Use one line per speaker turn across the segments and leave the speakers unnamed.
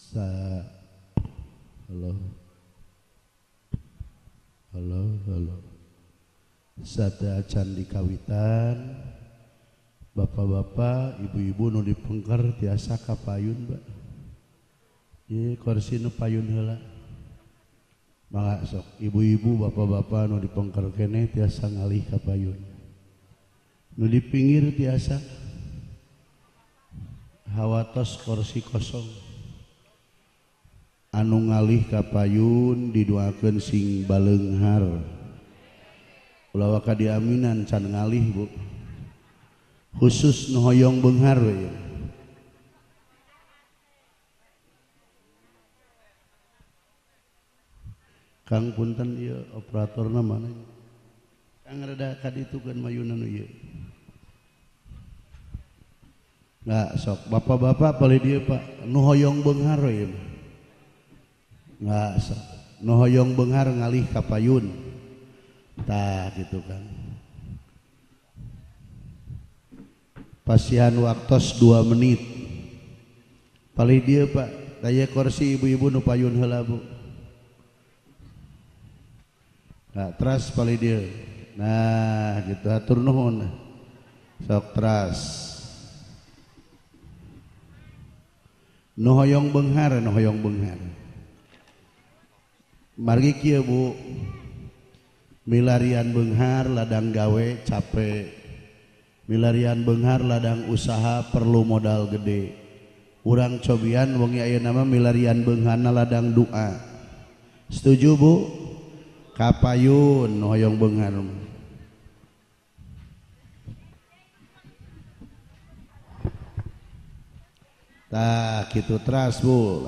Sa halo halo halo sateuacan di kawitan bapak-bapak ibu-ibu nu dipengker tiasa ka payun Pak. Ieu kursi nu payun heula. Mangga sok ibu-ibu bapak-bapak nu dipengker keneh tiasa ngalih ka payun. Nu di pinggir tiasa hawatos kursi kosong. Anu ngalih ka payun didoakeun sing baleunghar. Ulah waka diaminan can ngalih Bu. Khusus nu hoyong beunghar we. Kang punten ieu operatorna mana? Kang rada kaditukeun mayuna nu ieu. Nah, sok bapak-bapak palih dieu Pak, nu hoyong beunghar we. Nggak sok nu hoyong beunghar ngalih ka payun. Tah gitu kan. Pasihan waktos 2 menit. Palih dieu Pak, daya kursi ibu-ibu nu payun heula Bu. Nah, teras palih dieu. Nah, gitu hatur nuhun. Sok teras. Nu hoyong beunghar, nu hoyong beunghar. Margi kieu Bu, milarian beunghar ladang gawe capek, milarian beunghar ladang usaha perlu modal gede. Urang cobian wengi ayeuna mah milarian beungharna ladang doa. Setuju Bu? Kapayun nu hoyong beunghar. Tah kitu teras Bu.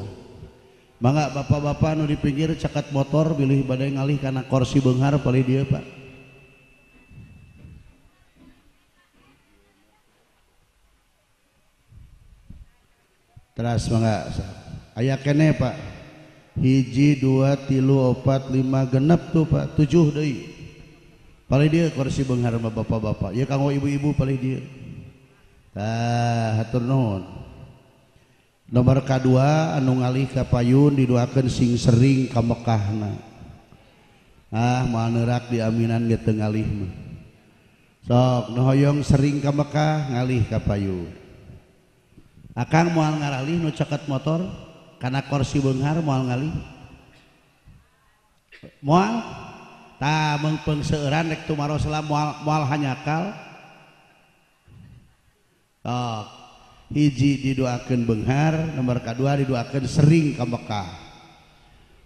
Mangga bapak-bapak nu di pinggir cakat motor bilih bade ngalih kana kursi beunghar palih dieu Pak. Teras mangga aya keneh Pak. 1 2 3 4 5 genep tuh Pak, 7 deui. Palih dieu kursi beunghar mah bapak-bapak. Ieu kanggo ibu-ibu palih dieu. Tah hatur nuhun. Nomor kadua anu ngalih ka payun didoakeun sing sering ka Mekahna. Ah moal neurak diaminan ge teu ngalih mah. Sok nu hoyong sering ka Mekah ngalih ka payun. Akang moal ngaralih nu caket motor kana kursi beunghar moal ngalih. Moal tah meungpeung seueuran rek tumaros lah moal moal hanyakal. Sok hiji didoakeun beunghar, nomor kadua didoakeun sering ka Mekah.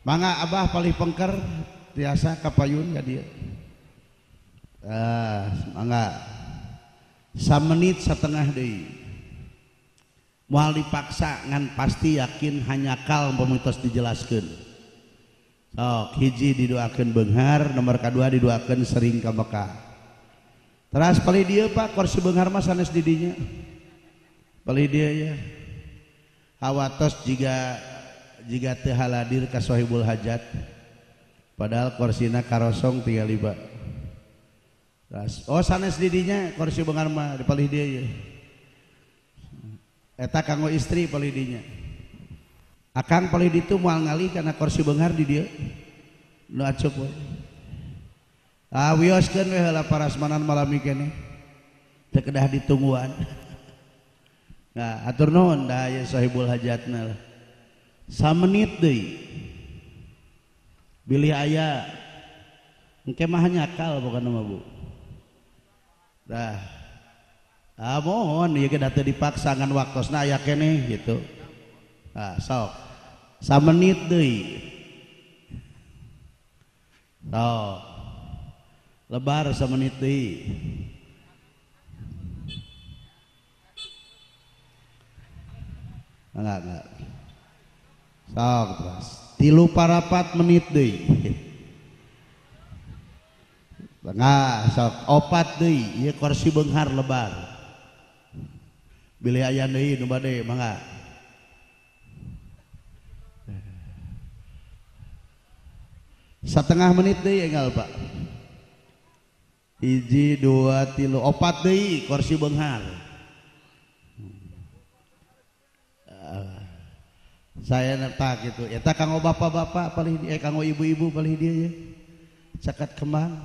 Mangga abah palih pengker tiasa ka payun ka dieu. Ah, mangga. Samenit setengah deui. Moal dipaksa ngan pasti yakin hanyakal umpama tos dijelaskeun. Sok hiji didoakeun beunghar, nomor kadua didoakeun sering ka Mekah. Teras palih dieu Pak, kursi beunghar mah sanes di dinya. Palih dia ya hawatos jika teu haladir ka sohibul hajat padahal korsina karosong 35. Oh sanes didinya kursi beunghar mah di palih dia ya. Eta kanggo istri palih dinya. Akang palih ditu moal ngalih kana kursi beunghar di dieu. Nu acup we. Ah wioskeun we heula parasmanan malami keneh. Teu kedah ditungguan. Nah, atur nuhun dah ya sahibul hajatna lah. Samenit deui. Bilih aya engke mah nyakal pokona mah Bu. Dah. Ah mohon ieu ge da teu dipaksa ngan waktosna aya keneh gitu. Nah, sok. Samenit deui. Sok. Lebar samenit deui. Enggak, enggak. Sok terus. 3.15 menit deui. Tengah sok 4 deui, ieu kursi beunghar lebar. Bilih aya deui nu bade mangga. Setengah menit deui enggal Pak. 1 2 3 4 deui kursi beunghar. Saya tak gitu. Eta kanggo bapak-bapak palih kanggo ibu-ibu palih dieu ye. Caket kembang.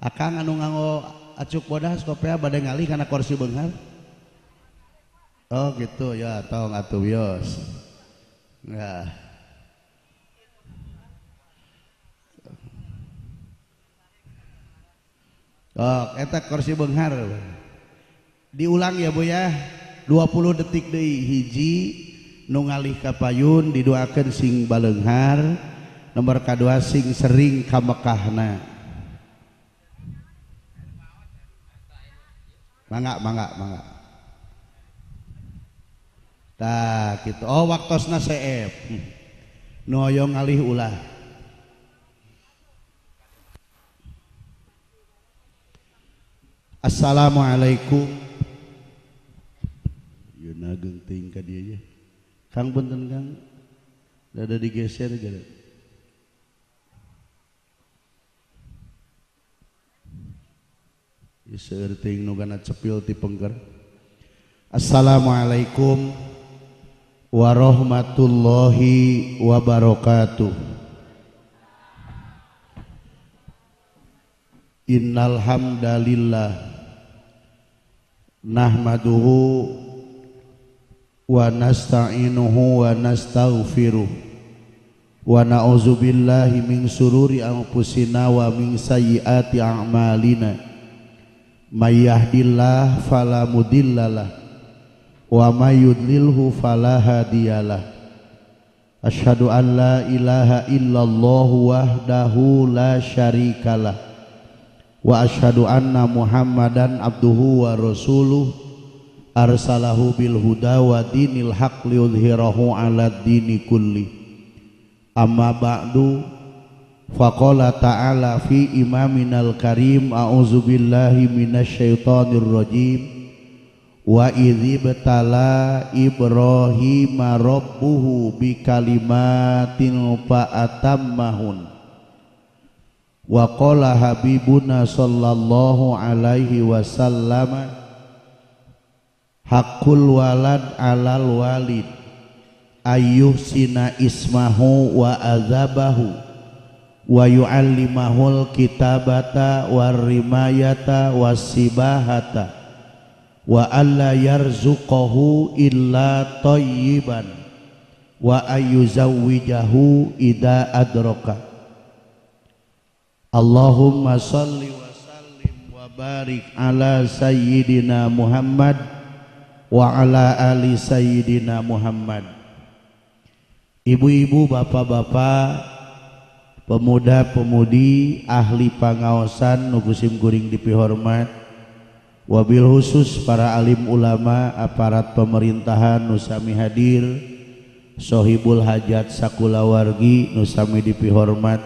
Akang anu nganggo acuk bodas kopea bade ngalih kana kursi beunghar. Oh gitu ya, tong atuh wios. Nah. Oh, eta kursi beunghar. Diulang ya Bu ya. 20 detik deui hiji nu ngalih ka payun didoakeun sing baleunghar, nomor kadua sing sering ka Mekahna. Mangga mangga mangga. Tah kitu. Oh waktosna seep. Nu hoyong ngalih ulah. Assalamualaikum. Yeuna ageng teuing ka dieu ye. Kang punten Kang, rada digeser gara. Seueur teuing nu gana cepil ti pengker. Assalamualaikum warahmatullahi wabarakatuh. Innal hamdalillah nahmaduhu wa nasta'inuhu wa nastaghfiruh wa na'udzubillahi min sururi anfusina wa min sayyiati a'malina. May yahdillah fala mudhillalah wa may yudlilhu fala hadiyalah. Asyhadu an la ilaha illallah wahdahu la syarikalah wa asyhadu anna Muhammadan abduhu wa rasuluh arsalahu bil huda wa dinil haq liyudhhirahu 'ala dini kulli. Amma ba'du, faqala ta'ala fi imaminal karim, a'udzubillahi minasyaitonir rajim, wa idzibtala Ibrahima rabbuhu bikalimatin fa'atammahun. Wa qala habibuna sallallahu alaihi wasallam, hakul walad alal walid ayyuhsina ismahu wa azabahu wa yu'allimahul kitabata warrimayata wasibahata wa alla yarzuqahu illa thayyiban wa ayyuzawwijahu idza adraka. Allahumma salli wa sallim wa barik ala sayyidina Muhammad wa ala ali sayyidina Muhammad. Ibu-ibu, bapak-bapak, pemuda-pemudi, ahli pangaosan nu kusim kuring dipihormat, wabil khusus para alim ulama, aparat pemerintahan nu sami hadir, sohibul hajat sakulawargi nu sami dipihormat.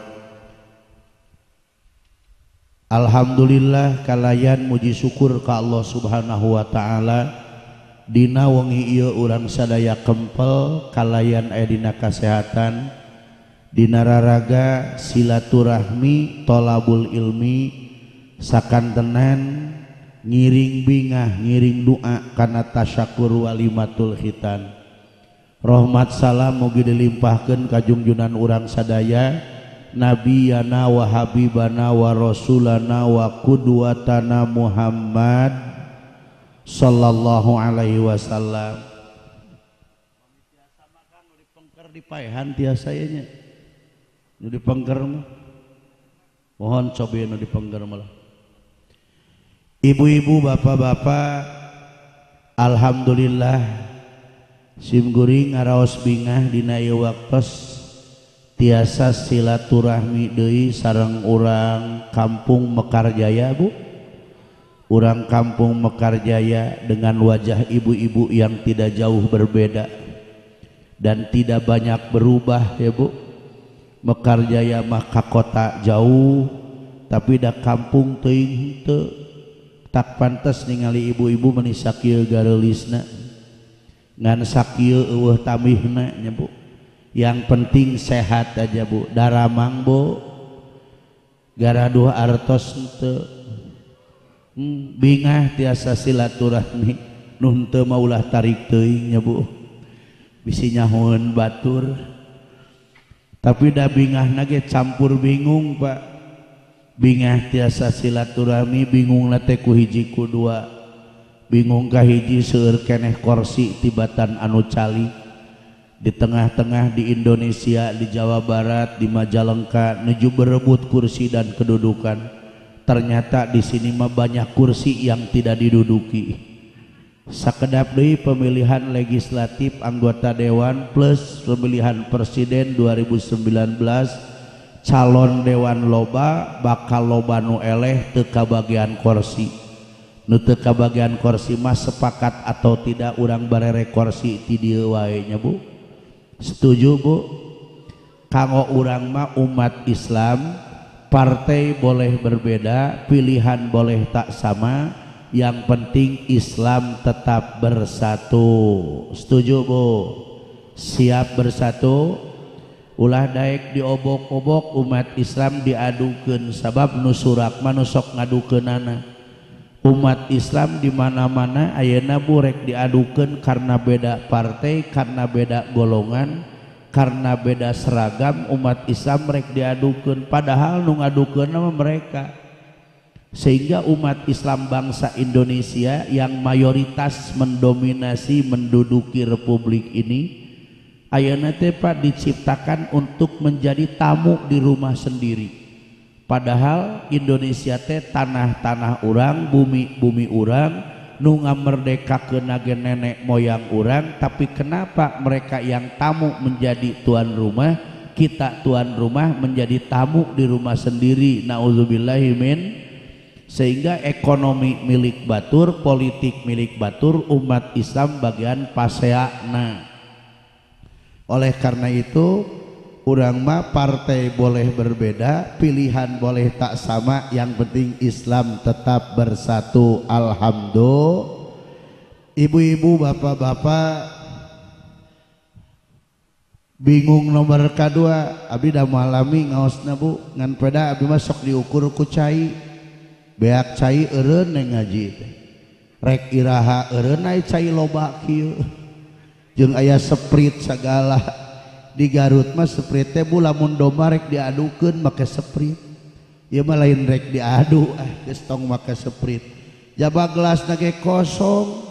Alhamdulillah kalayan muji syukur ka Allah Subhanahu wa taala. Dina wengi ieu urang sadaya kempel kalayan aya dina kasehatan, dina raraga silaturahmi tolabul ilmi, sakantenan ngiring bingah ngiring doa kana tasyakur walimatul khitan. Rahmat salam mugi dilimpahkeun ka jungjunan urang sadaya, nabiyana wa habibana wa rasulana wa qudwatana Muhammad sallallahu alaihi wasallam. Tiasa makan nu dipengker dipaehan tiasa ye nya. Nu dipengker mah. Mohon cobi nu dipengker mah. Ibu-ibu, bapak-bapak, alhamdulillah sim guring ngaraos bingah dina ieu waktos tiasa silaturahmi deui sareng urang kampung Mekarjaya, Bu. Urang kampung Mekarjaya dengan wajah ibu-ibu yang tidak jauh berbeda dan tidak banyak berubah ya Bu. Mekarjaya mah ka kota jauh, tapi da kampung teuing henteu. Tak pantes ningali ibu-ibu meni sakieu gareulisna, ngan sakieu eueuh tamihna nya Bu. Yang penting sehat aja Bu. Daramang Bu, garaduh artos henteu. Bingah tiasa silaturahmi nu henteu mah ulah tarik teuing nya Bu. Bisi nyahoeun batur. Tapi da bingahna ge campur bingung Pak. Bingah tiasa silaturahmi, bingungna teh ku hiji ku dua. Bingung ka hiji seueur keneh kursi tibatan anu calik. Di tengah-tengah di Indonesia, di Jawa Barat, di Majalengka nuju berebut kursi dan kedudukan. Ternyata di sini mah banyak kursi yang tidak diduduki. Sakedap deui pemilihan legislatif anggota dewan plus pemilihan presiden 2019 calon dewan loba bakal loba nu eleh teu kabagian kursi. Nu teu kabagian kursi mah sepakat atau tidak urang barere kursi ti dieu wae nya Bu. Setuju Bu? Kanggo urang mah umat Islam, partai boleh berbeda, pilihan boleh tak sama, yang penting Islam tetap bersatu. Setuju Bu? Siap bersatu? Ulah daek diobok-obok umat Islam diadukeun sabab nu surak mah nu sok ngadukeunana. Umat Islam di mana-mana ayeuna Bu rek diadukeun karena beda partai, karena beda golongan, karena beda seragam, umat Islam rek diadukeun padahal nu ngadukeunna mah mereka. Sehingga umat Islam bangsa Indonesia yang mayoritas mendominasi menduduki republik ini ayeuna teh Pak diciptakan untuk menjadi tamu di rumah sendiri. Padahal Indonesia teh tanah-tanah urang, bumi-bumi urang, nu ngamerdekakeun ge nenek moyang urang, tapi kenapa mereka yang tamu menjadi tuan rumah, kita tuan rumah menjadi tamu di rumah sendiri. Nauzubillahi min. Sehingga ekonomi milik batur, politik milik batur, umat Islam bagian paseana. Oleh karena itu urang mah partai boleh berbeda, pilihan boleh tak sama, yang penting Islam tetap bersatu. Alhamdulillah. Ibu-ibu, bapak-bapak, bingung nomor kedua, abdi da malami ngaosna Bu, ngan peda abdi mah sok diukur ku cai. Beak cai eureun ngaji teh. Rek iraha eureun ai cai loba kieu. Jeung aya seprit sagala. Di Garut mah seprit teh Bu lamun domba rek diadukeun make seprit. Ieu mah lain rek diadu, ah geus tong make seprit. Jaba gelasna ge kosong.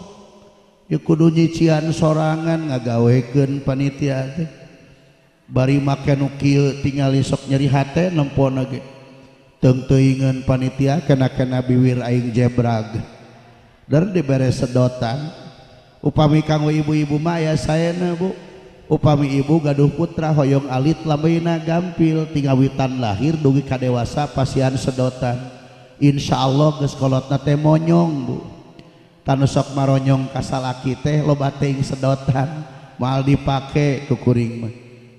Ieu kudu nyician sorangan ngagawekeun panitia teh. Bari make nu kieu tingali sok nyeri hate nempona ge. Teung-teuingeun panitia kena-kena biwir aing jebrag. Dan dibere sedotan. Upami kanggo ibu-ibu mah aya saena Bu. Upami ibu gaduh putra hoyong alit lambeyna gampil tingawitan lahir dugi ka dewasa pasihan sedotan. Insyaallah geus kolotna teh monyong Bu. Tanu sok maronyong ka salaki teh loba teuing sedotan, moal dipake ku kuring mah.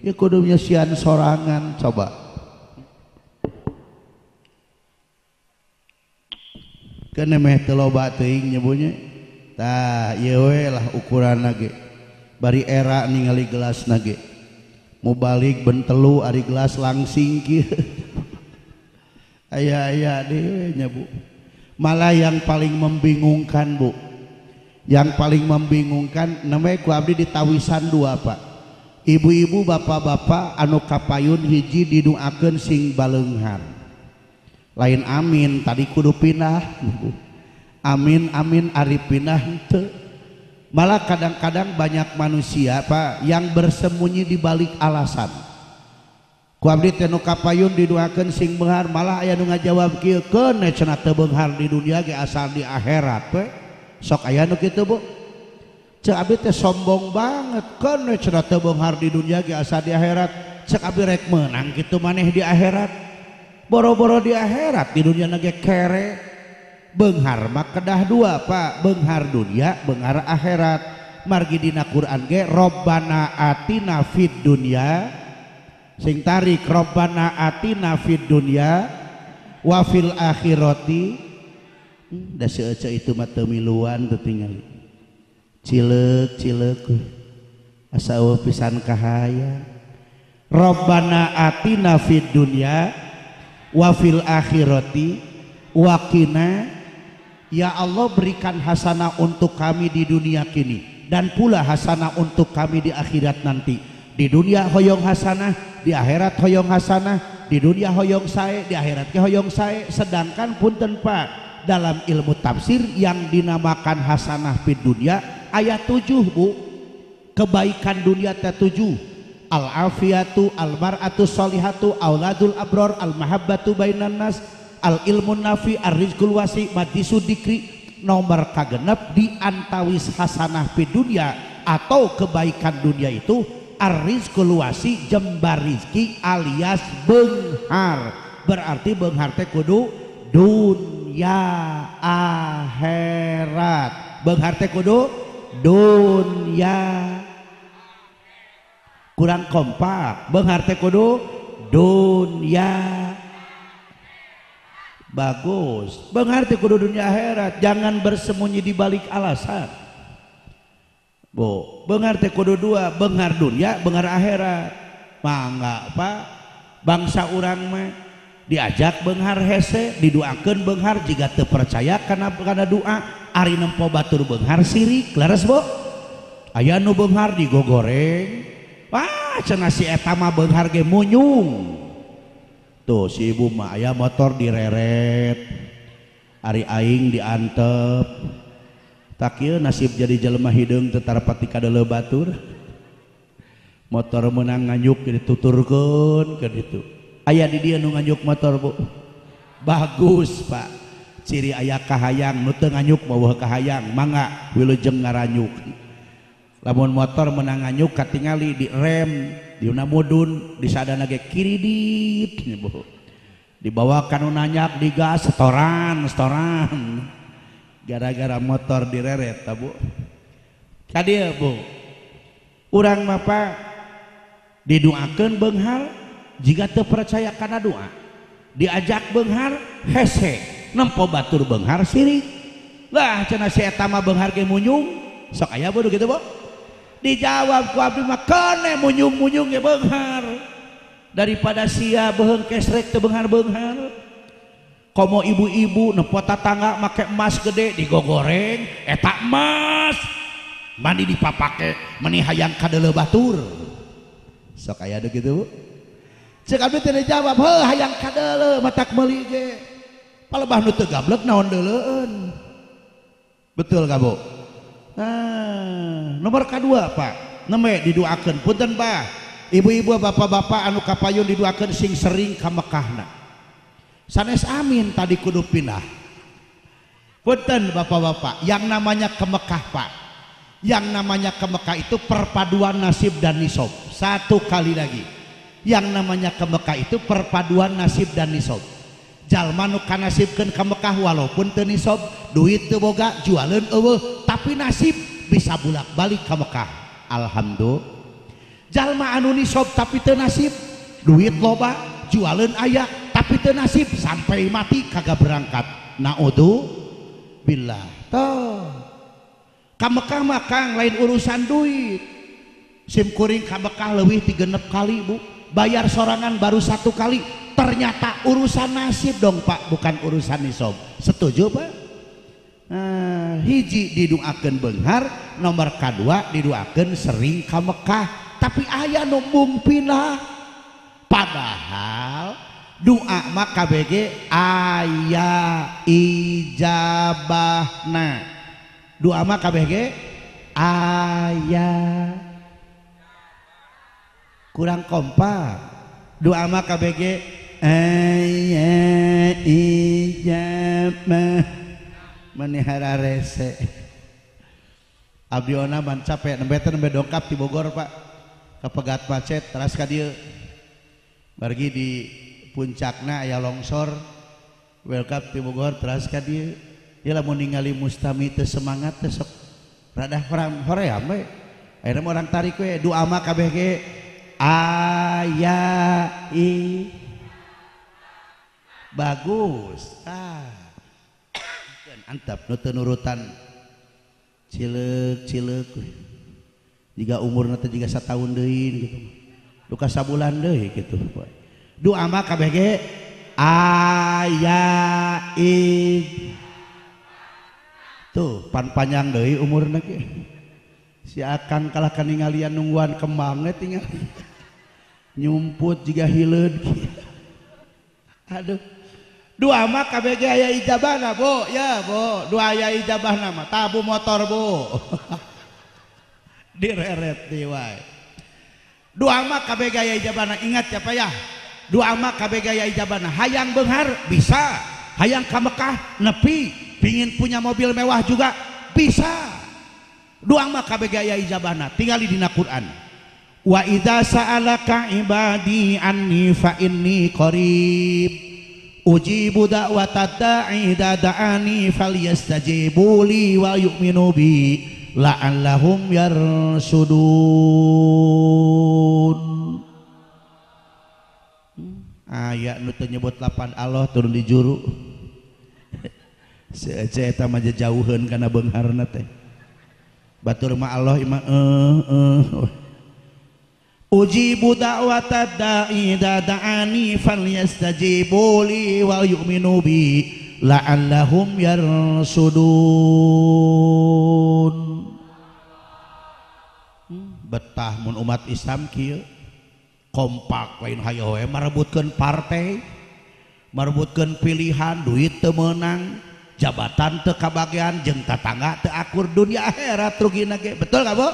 Ieu kudu nyeusian sorangan coba. Keun meh teu loba teuing nyebunya. Tah ieu we lah ukuranna ge. Bari era ningali gelas nage mau balik bentelu ari gelas langsing kieu. Aya-aya deui nya Bu. Malah yang paling membingungkan Bu, yang paling membingungkan namanya ku abdi ditawisan dua Pak. Ibu-ibu bapak-bapak anu kapayun hiji diduakeun sing baleunghar. Lain amin tadi kudu pindah. Amin amin ari pindah henteu. Malah kadang-kadang banyak manusia Pak yang bersembunyi di balik alasan. Ku abdi teh nu kapayun didoakeun sing beunghar, malah aya nu ngajawab kieu, keun cenah teu beunghar di dunia ge asal di akhirat we. Sok aya nu kitu Bu. Ceuk abdi teh sombong banget, keun cenah teu beunghar di dunia ge asal di akhirat. Ceuk abdi rek meunang kitu maneh di akhirat. Boro-boro di akhirat di dunia ge kere. Beunghar mah kedah dua Pak, beunghar dunia, beunghar akhirat. Margi dina Quran ge Robbana atina fid dunya, sing tarik Robbana atina fid dunya wa fil akhirati. Da seueuh itu mah teu miluan teu tingali. Cileuk-cileuk asa eueuh pisan kahayang. Robbana atina fid dunya wa fil akhirati wa qina. Ya Allah berikan hasanah untuk kami di dunia kini. dan pula hasanah untuk kami di akhirat nanti. Di dunia hoyong hasanah, di akhirat hoyong hasanah, di dunia hoyong sae, di akhirat ke hoyong sae. Sedangkan punten Pak, dalam ilmu tafsir yang dinamakan hasanah di dunia ayat 7 Bu. Kebaikan dunia teh 7. Al-afiyatu, al-mar'atu sholihatu, auladul abror, al-mahabbatu bainan nas, al-ilmun nafi, ar-rizqul wasi, madisu dikri. Nomor kagenep di antawis hasanah di dunia atau kebaikan dunia itu ar-rizqul wasi, jembar rizki alias benghar. Berarti benghar teh kudu dunia akhirat. Benghar teh kudu dunia. Kurang kompak. Benghar teh kudu dunia. Bagus. Benghar teh kudu dunia akhirat. Jangan bersembunyi di balik alasan. Bu, benghar teh kudu dua, benghar dunia, benghar akhirat. Mangga Pak, bangsa urang mah diajak benghar hese, didoakeun benghar jika teu percaya kana doa, ari nempo batur benghar sirik. Leres Bu? Aya nu benghar digogoreng. Wah, cenah si eta mah benghar ge munyung. Tuh si ibu mah aya motor direret, ari aing diantep. Tak ieu nasib jadi jelema hideung teu tarapati kadeuleu batur. Motor meunang nganyuk dituturkeun ka ditu. Aya di dieu nu nganyuk motor Bu. Bagus Pak. Ciri aya kahayang nu teu nganyuk mah kahayang, mangga wilujeng ngaranyuk. Lamun motor meunang nganyuk katingali di rem, diuna mudun, disadana ge kiridit Bu. Dibawa ka nu nanyak digas setoran, setoran. Gara-gara motor direret ta Bu. Ka dieu Bu. Urang mah Pak didoakeun beunghar jika teu percaya kana doa. Diajak beunghar hese, nempo batur beunghar sirik. Lah cenah si eta mah beunghar ge munyung. Sok aya Bu kitu Bu. Dijawab ku abdi mah kene munyung-munyung ge beunghar. Daripada sia beuheung kesrek teu beunghar-beunghar. Komo ibu-ibu nempo tatangga make emas gede digogoreng eta emas mandi dipapake meni hayang kadeuleu batur. Sok aya deui kitu Bu. Ceuk abdi teh dijawab heuh hayang kadeuleu matak meuli ge. Palebah nu teu gablek naon deuleueun. Betul ka Bu? Nah, nomor kadua Pak, nembe didoakeun punten Pak. Ibu-ibu bapak-bapak anu kapayun didoakeun sing sering ka Mekahna. Sanes amin tadi kudu pindah. Punten bapak-bapak, yang namanya ke Mekah Pak, yang namanya ke Mekah itu perpaduan nasib dan nisab. Satu kali lagi, yang namanya ke Mekah itu perpaduan nasib dan nisab. Jalma nu kanasibkeun ke Mekah walaupun teu nisab, duit teu boga, jualeun eueuh, tapi nasib bisa bolak-balik ke Mekah. Alhamdulillah. Jalma anu nisab tapi teu nasib, duit loba, jualeun aya, tapi teu nasib sampai mati kagak berangkat. Naudzu billah. Tuh. Ka Mekah mah Kang lain urusan duit. Sim kuring ka Mekah leuwih ti 6 kali Bu. Bayar sorangan baru 1 kali. Ternyata urusan nasib dong Pak, bukan urusan nisab. Setuju Pak? Nah, hiji didoakeun beunghar, nomor kadua didoakeun sering ka Mekah. Tapi aya nu mung pindah. Padahal doa mah KBG aya ijabahna. Doa mah KBG aya. Kurang kompak. Doa mah KBG aya ijabah. Menihara rese. Abdi ona ban capek nembe teh nembe dongkap di Bogor Pak. Kepegat macet teras ka dieu. Bargi di puncakna aya longsor. Welcome di Bogor teras ka dieu. Ieu lamun ningali mustami teu semangat teh sok rada hoream we. Ayeuna mah urang tarik we doa mah kabeh ge aya i. Bagus. Ah. Antap nu teu nurutan cileuk-cileuk. Jika umurna teh jiga satahun deui gitu. Duka sabulan deui gitu. Doa mah kabeh ge aya i. Tuh pan panjang deui umurna ge. Si akang kalah kaningalian nungguan kembangnya tinggal nyumput jiga hileud. Aduh. Dua mah KBG aya ijabahna, Bu. Ya, Bu. Dua aya ijabahna mah tabu motor, Bu. Direret deui wae. Dua mah KBG aya ijabahna, ingat ya Pak ya. Dua mah KBG aya ijabahna. Hayang beunghar bisa, hayang ka Mekah nepi, pingin punya mobil mewah juga bisa. Doa mah KBG aya ijabahna, tingali dina Quran. Wa idza sa'alaka ibadi anni fa inni qarib ujibu da'watad da'i idza da'ani falyastajibu li wa yu'minu bi la'allahum yarsudun. Aya nu teu nyebut lapan Allah turun di juru. Seece eta mah jauheun kana beungharna teh. Batur ma Allah imah ujibu da'watad da'i idza da'ani falyastajibu li wa yu'minu bi la'allahum yarsudun. Betah mun umat Islam kieu kompak lain hayo we marebutkeun partai, marebutkeun pilihan, duit teu meunang, jabatan teu kabagean, jeung tatangga teu akur, dunia akhirat rugina ge. Betul gak, Bu?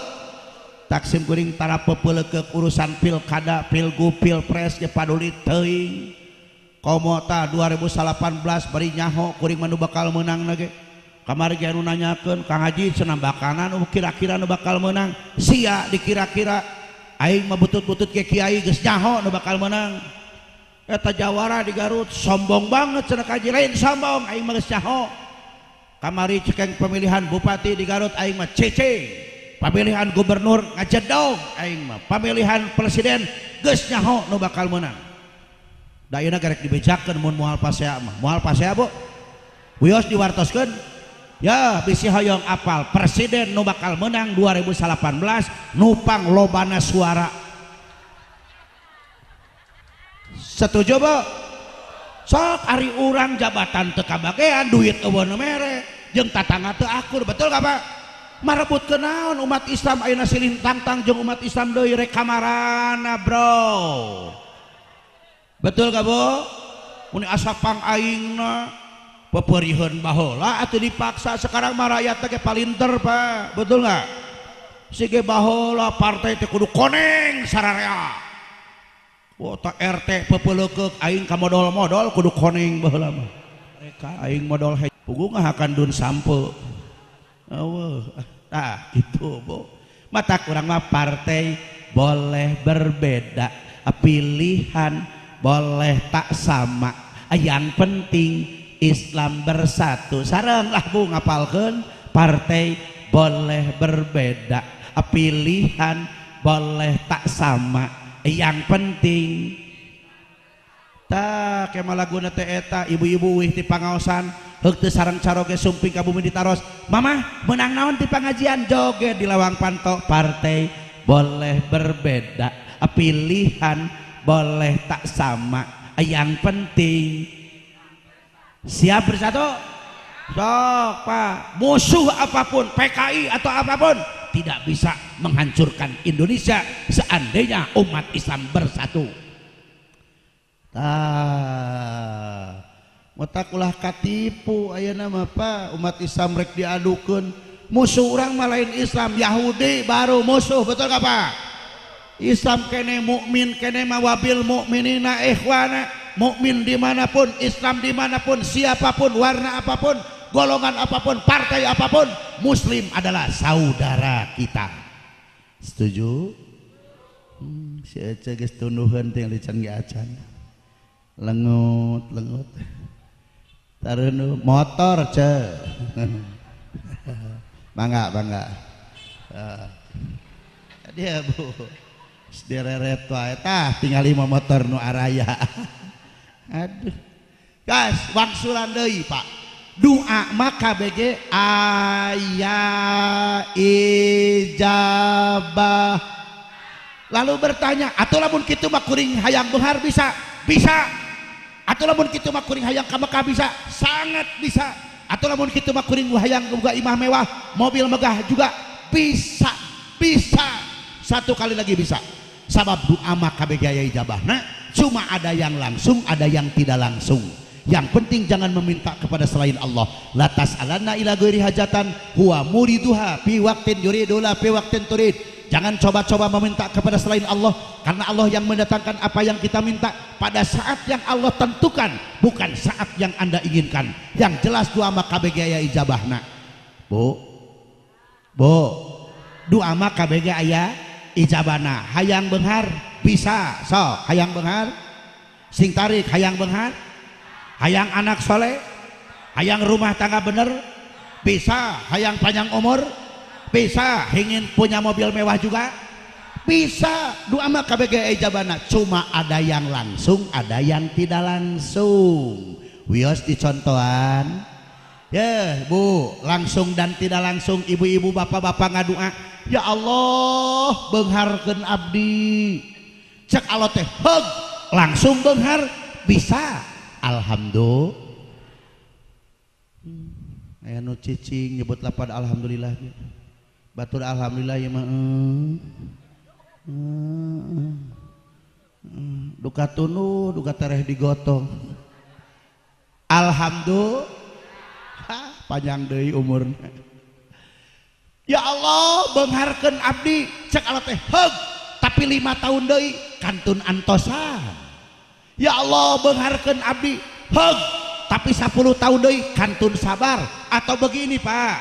Taksim kuring tara pepeulekeuk urusan pilkada, pilgub, pilpres ge paduli teuing. Komo tah 2018 bari nyaho kuring mah nu bakal meunang ge. Kamari ge anu nanyakeun Kang Haji cenah bakanan kira-kira nu bakal meunang. Sia dikira-kira aing mah butut-butut ke kiai geus nyaho nu bakal meunang. Eta jawara di Garut sombong banget cenah kaji, lain sombong aing mah geus nyaho. Kamari cekeng pemilihan bupati di Garut aing mah cece. Pemilihan gubernur ngajedog aing mah. Pemilihan presiden geus nyaho nu bakal meunang. Da ayeuna garek dibejakeun mun moal pasea mah. Moal pasea, Bu. Wios diwartoskeun. Ya bisi hoyong apal presiden nu bakal menang 2018 nupang lobana suara. Setuju, Bu? Sok ari urang jabatan teu kabagean, duit eueuh nu mere, jeung tatangga teu akur, betul gak, Pak? Marebut ke naon umat Islam ayeuna silih tangtang jeung umat Islam deui rek kamarana, bro. Betul gak, Bu? Mun asa pang aingna peperiheun baheula atuh dipaksa, sekarang mah rakyat teh palinter, Pak. Betul gak? Sige baheula partai teh kudu koneng sararea. Wota RT pepeulekeuk aing ka modol-modol kudu koneng baheula mah. Mereka aing modol puguh ngahakan dun sampe. Eueuh, tah gitu, Bu. Mata kurang mah partai boleh berbeda, pilihan boleh tak sama, yang penting Islam bersatu. Sareng lah, Bu, ngapalkeun partai boleh berbeda, pilihan boleh tak sama, yang penting tak kema laguna teh eta ibu-ibu wih ti pangaosan heuk teu sareng caroge sumping ka bumi ditaros. Mamah menang naon ti pangajian joget di lawang panto. Partai boleh berbeda, pilihan boleh tak sama, yang penting siap bersatu. Sok, Pak, musuh apapun PKI atau apapun tidak bisa menghancurkan Indonesia seandainya umat Islam bersatu. Tah, motak ulah katipu ayeuna mah, Pak. Umat Islam rek diadukeun, musuh urang mah lain Islam, Yahudi baru musuh, betul gak, Pak? Islam kene mukmin kene mah wabil mukminina ikhwana, mukmin dimanapun, Islam dimanapun, siapapun, warna apapun, golongan apapun, partai apapun, Muslim adalah saudara kita. Setuju? Si Ece geus tunduheun teh lican ge acan. Lengut lengut. Tareun motor ce. Mangga mangga. Dia, Bu. Direret wae tah tingali motor nu araya. Aduh. Guys, wangsulan deui, Pak. Doa maka KBG aya ijabah. Lalu bertanya, atuh lamun kitu mah kuring hayang beunghar bisa? Bisa. Atuh lamun kitu mah kuring hayang ka Mekah bisa? Sangat bisa. Atuh lamun kitu mah kuring hayang boga imah mewah, mobil megah juga bisa. Bisa. Satu kali lagi bisa. Sabab doa mah kabeh aya ijabahna, cuma ada yang langsung, ada yang tidak langsung. Yang penting jangan meminta kepada selain Allah. La tas'alanna ila ghairi hajatan huwa muriduha fi waqtin yuridu la fi waqtin turid. Jangan coba-coba meminta kepada selain Allah, karena Allah yang mendatangkan apa yang kita minta pada saat yang Allah tentukan, bukan saat yang Anda inginkan. Yang jelas doa mah kabeh aya ijabahna. Bu. Bu. Doa mah kabeh aya ijabahna. Hayang beunghar bisa, sok hayang beunghar. Sing tarik hayang beunghar. Hayang anak soleh, hayang rumah tangga bener, bisa. Hayang panjang umur, bisa. Ingin punya mobil mewah juga, bisa. Doa mah kabeh ijabahna, cuma ada yang langsung, ada yang tidak langsung. Wios dicontohan. Ya, Bu, langsung dan tidak langsung ibu-ibu bapak-bapak ngadua, ya Allah, beungharkeun abdi. Cek Allah teh, heug, langsung beunghar, bisa. Alhamdulillah. Aya nu cicing nyebut lapad alhamdulillah. Batur alhamdulillah ya mah. Duka tunu, duka tereh digotong. Alhamdulillah. Panjang deui umurna. Ya Allah, beungharkeun abdi. Cek Allah teh heug, tapi 5 tahun deui kantun antosan. Ya Allah, beungharkeun abdi, heug, tapi 10 tahun deui kantun sabar. Atau begini Pak,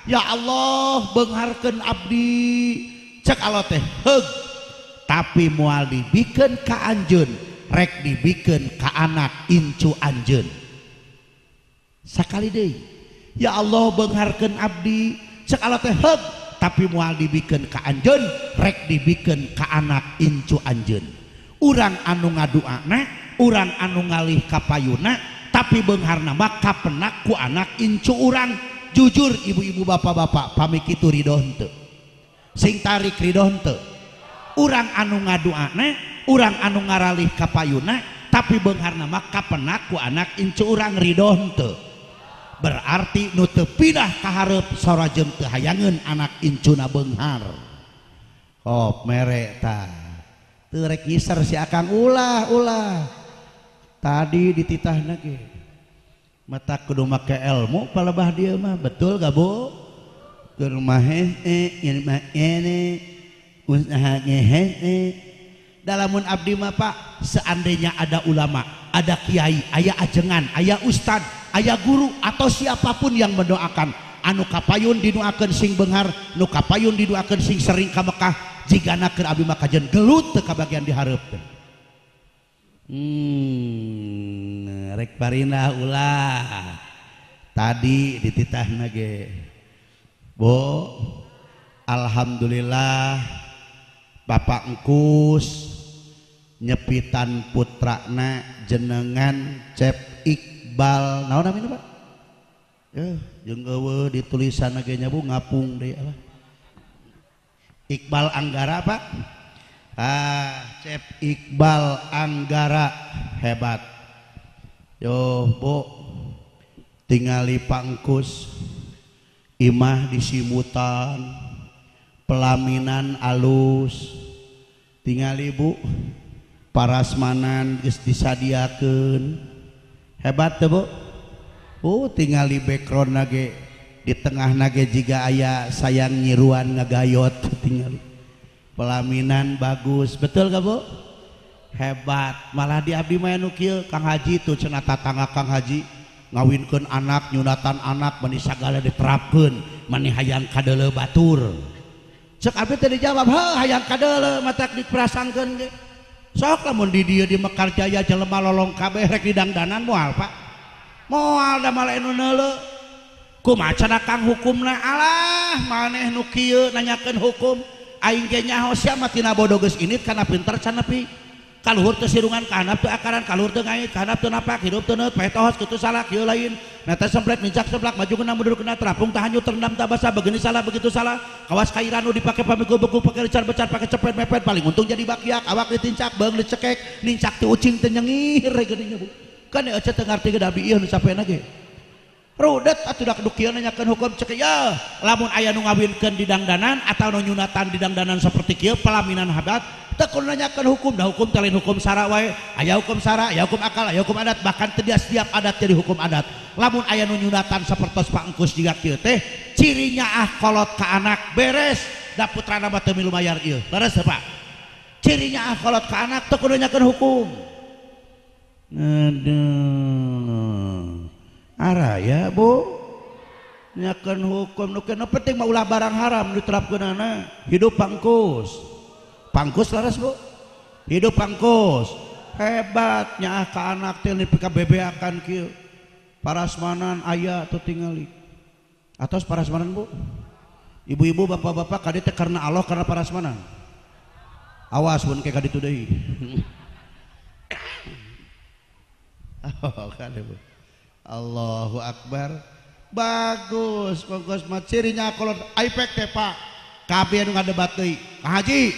ya Allah, beungharkeun abdi, cek Allah teh heug, tapi moal dibikeun ka anjeun, rek dibikeun ka anak incu anjeun. Sakali deui, ya Allah, beungharkeun abdi, cek Allah teh heug, tapi moal dibikeun ka anjeun, rek dibikeun ka anak incu anjeun. Urang anu ngaduana, urang anu ngalih kapayuna, tapi beungharna mah kapenak ku anak incu urang. Jujur ibu-ibu bapak-bapak, pami kitu ridho henteu? Sing tarik ridho henteu? Urang anu ngaduana, urang anu ngaralih kapayuna, tapi beungharna mah kapenak ku anak incu urang, ridho henteu? Berarti nu teu pindah ka hareup sora jeung teu hayangeun anak incuna beunghar. Hop mere tah. Teu rek ngiser si akang, ulah ulah. Tadi dititahna ge. Mata kudu make ilmu palebah dieu mah, betul gak Bu? Keur mah hese, ieu mah ene, usaha ge hese. Dalamun abdi mah Pak, seandainya ada ulama, ada kiai, aya ajengan, aya ustad, aya guru atau siapapun yang mendoakan, anu kapayun didoakeun sing beunghar, nu kapayun didoakeun sing sering ka Mekah, jigana keur abdi mah kajen gelut teu kabagian di hareup teh. Rek parinah ulah. Tadi dititahna ge. Bu, alhamdulillah Bapak Engkus nyepitan putrana jenengan Cep Iqbal. Naon namina Pak? Jeung eueuh ditulisan ge nya Bu, ngapung deui lah. Iqbal Anggara Pak. Ah, Cep Iqbal Anggara hebat. Yo Bu, tingali Pak Engkus imah disimutan, pelaminan alus. Tingali Bu, parasmanan geus disadiakeun. Hebat teu Bu? Oh, tingali background nage di tengah nage jiga aya sayang nyiruan ngagayot tingali. Pelaminan bagus, betul gak Bu? Hebat. Malah di abdi mah nu kieu Kang Haji tuh cenah tatangga Kang Haji ngawinkeun anak, nyunatan anak, meni sagala diterapkeun, meni hayang kadeuleu batur. Cek abdi teh dijawab, heuh hayang kadeuleu matak diprasangkeun ge. Sok lamun di dieu di Mekar Jaya jelema lolong kabeh rek didangdanan moal Pak. Moal da mah nu neuleu. Kumaha cenah Kang hukumna? Alah maneh nu kieu nanyakeun hukum. Aing ge nyaho sia mah tina bodoh geus init kana pinter can nepi. Kaluhur teu sirungan ka handap teu akaran, kaluhur teu ngait, ka handap teu napak, hirup teu neut, paeh tohos kitu salah kieu lain. Neta semplet nincak seblak, maju kena mundur kena terapung tah hanyut terendam tah basah, begini salah begitu salah. Kawas kairan nu dipake pamikul beku pake recar becar pake cepet mepet paling untung jadi bakiak, awak ditincak, beung dicekek, nincak ti ucing teu nyengir geuning Bu. Kan ece teu ngarti ge da abdi ieu nu capena ge. Rudet atuh da kieu nanyakeun hukum cek ya lamun aya nu ngawinkeun di dangdanan atau nu nyunatan di dangdanan seperti kieu pelaminan habat teu kudu nanyakeun hukum da hukum teh lain hukum sara wae aya hukum sara aya hukum akal aya hukum adat bahkan tidak setiap adat jadi hukum adat lamun aya nu nyunatan sapertos Pak Engkus jiga kieu teh cirinya ah kolot ka anak beres da putrana mah teu milu mayar ieu leres teu Pak cirinya ah kolot ka anak teu kudu nanyakeun hukum. Aduh araya bu nyakeun hukum nu kena penting mah ulah barang haram diterapkeunana hidup pangkus pangkus laras bu hidup pangkus hebat nyaah ka anak teh nepi ka bebeakan kieu parasmanan aya teu tingali atos parasmanan bu ibu-ibu bapak-bapak kadieu teh karena Allah karena parasmanan awas mun ke kaditu deui. Oh kade bu Allahu Akbar bagus bagus mah cirinya kalau iPad teh Pak kabeh nu ngadebat deui Kang Haji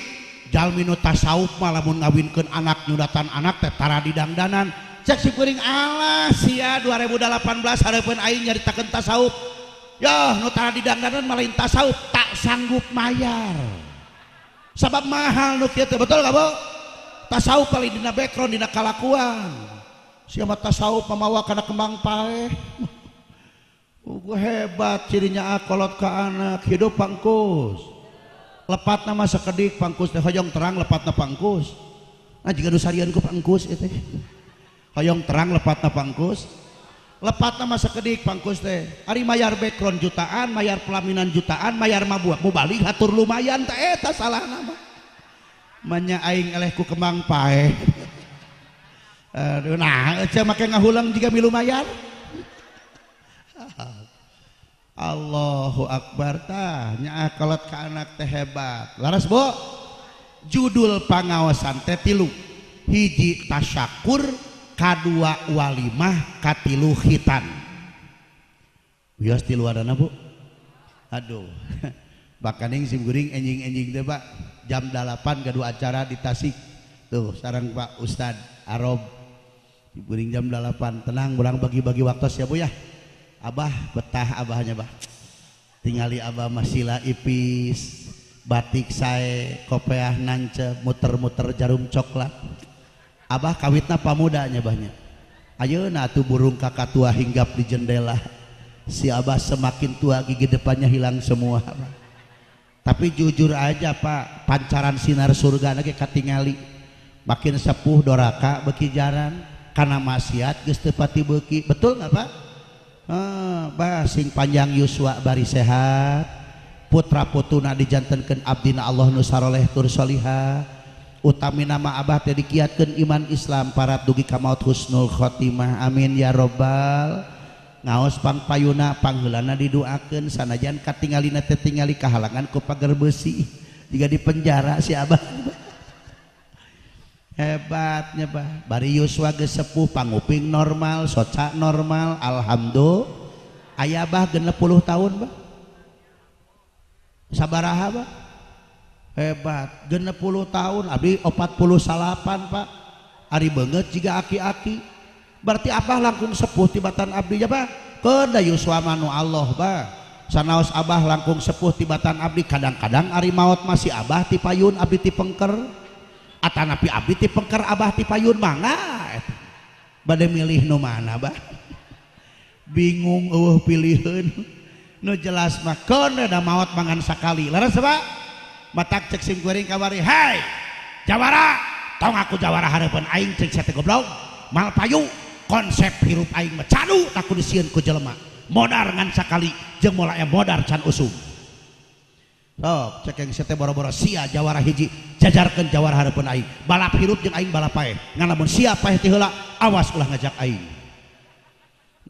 jalmi nu tasawuf mah lamun ngawinkeun anak nyunatan anak teh tara di dangdanan cek si kuring alah sia 2018 hareupeun aing nyaritakeun tasawuf yoh nu tara di dangdanan mah lain tasawuf tak sanggup mayar sabab mahal nu kieu teh betul gak Bu tasawuf paling dina background dina kalakuan siapa tasawuf mamawa kana kembang paeh. Hebat cirinya kolot ka anak hidup pangkus lepatna mah sakedik pangkus teh hoyong terang lepatna pangkus nah jiga nu sarian ku pangkus ieu teh hoyong terang lepatna pangkus lepatna mah sakedik pangkus teh ari mayar background jutaan mayar pelaminan jutaan mayar mabuak mubalik hatur lumayan teh eta salahna mah manya aing eleh ku kembang paeh. Aduh, nah, aja make ngahulang jika milu mayar. Allahu Akbar tah nyaah kolot ka anak teh hebat. Laras Bu. Judul pangaosan teh tilu. Hiji tasyakur, kadua walimah, katilu khitan. Wios tilu adana Bu. Aduh. Bakaning sim guring enjing-enjing teh Pak. Jam 8 gaduh acara di Tasik. Tuh sareng Pak Ustad Arob. Guring jam 8 tenang urang bagi-bagi waktu ya Bu ya. Abah betah abahnya bah. Tingali abah masila ipis, batik sae, kopeah nance, muter-muter jarum coklat. Abah kawitna pamudanya bahnya. Ayeuna atuh burung kakatua hinggap di jendela. Si abah semakin tua gigi depannya hilang semua. Abah. Tapi jujur aja Pak, pancaran sinar surga lagi katingali. Makin sepuh doraka beki jarang karena maksiat geus teu pati beuki. Betul nggak Pak? Bah sing panjang yuswa bari sehat, putra putuna dijantenkeun abdina Allah nu saroleh tur solihah. Utamina mah abah teh dikiatkeun iman Islam parat dugi ka maut husnul khotimah. Amin ya robbal. Ngaos pangpayuna pangheulana didoakeun sanajan katingalina teh tingali kahalangan ku pager besi jiga di penjara si abah. Hebatnya bah bari yuswa geus sepuh panguping normal soca normal alhamdulillah. Aya bah 60 tahun bah sabaraha bah hebat 60 tahun abdi 48 Pak ari beungeut jiga aki-aki berarti abah langkung sepuh tibatan abdi ya bah keun da yuswa mah nu Allah bah sanaos abah langkung sepuh tibatan abdi kadang-kadang ari maot masih abah ti payun abdi ti pengker atanapi abdi ti pengker abah ti payun mangga bade milih nu mana bah bingung eueuh piliheun nu jelas mah keun da maot mangan sakali leres Pak matak cek sim kuring kabari hai jawara tong aku jawara hareupeun aing cek sia teh goblok mal payu konsep hirup aing mah cadu tak kudu sieun ku jelema modar ngan sakali jeung moal aya modar can usum. Sok cek yang sia teh boro-boro sia jawara hiji jajarkeun jawara hareupeun aing balap hirup jeung aing balap paeh ngan lamun sia paeh ti heula awas ulah ngajak aing.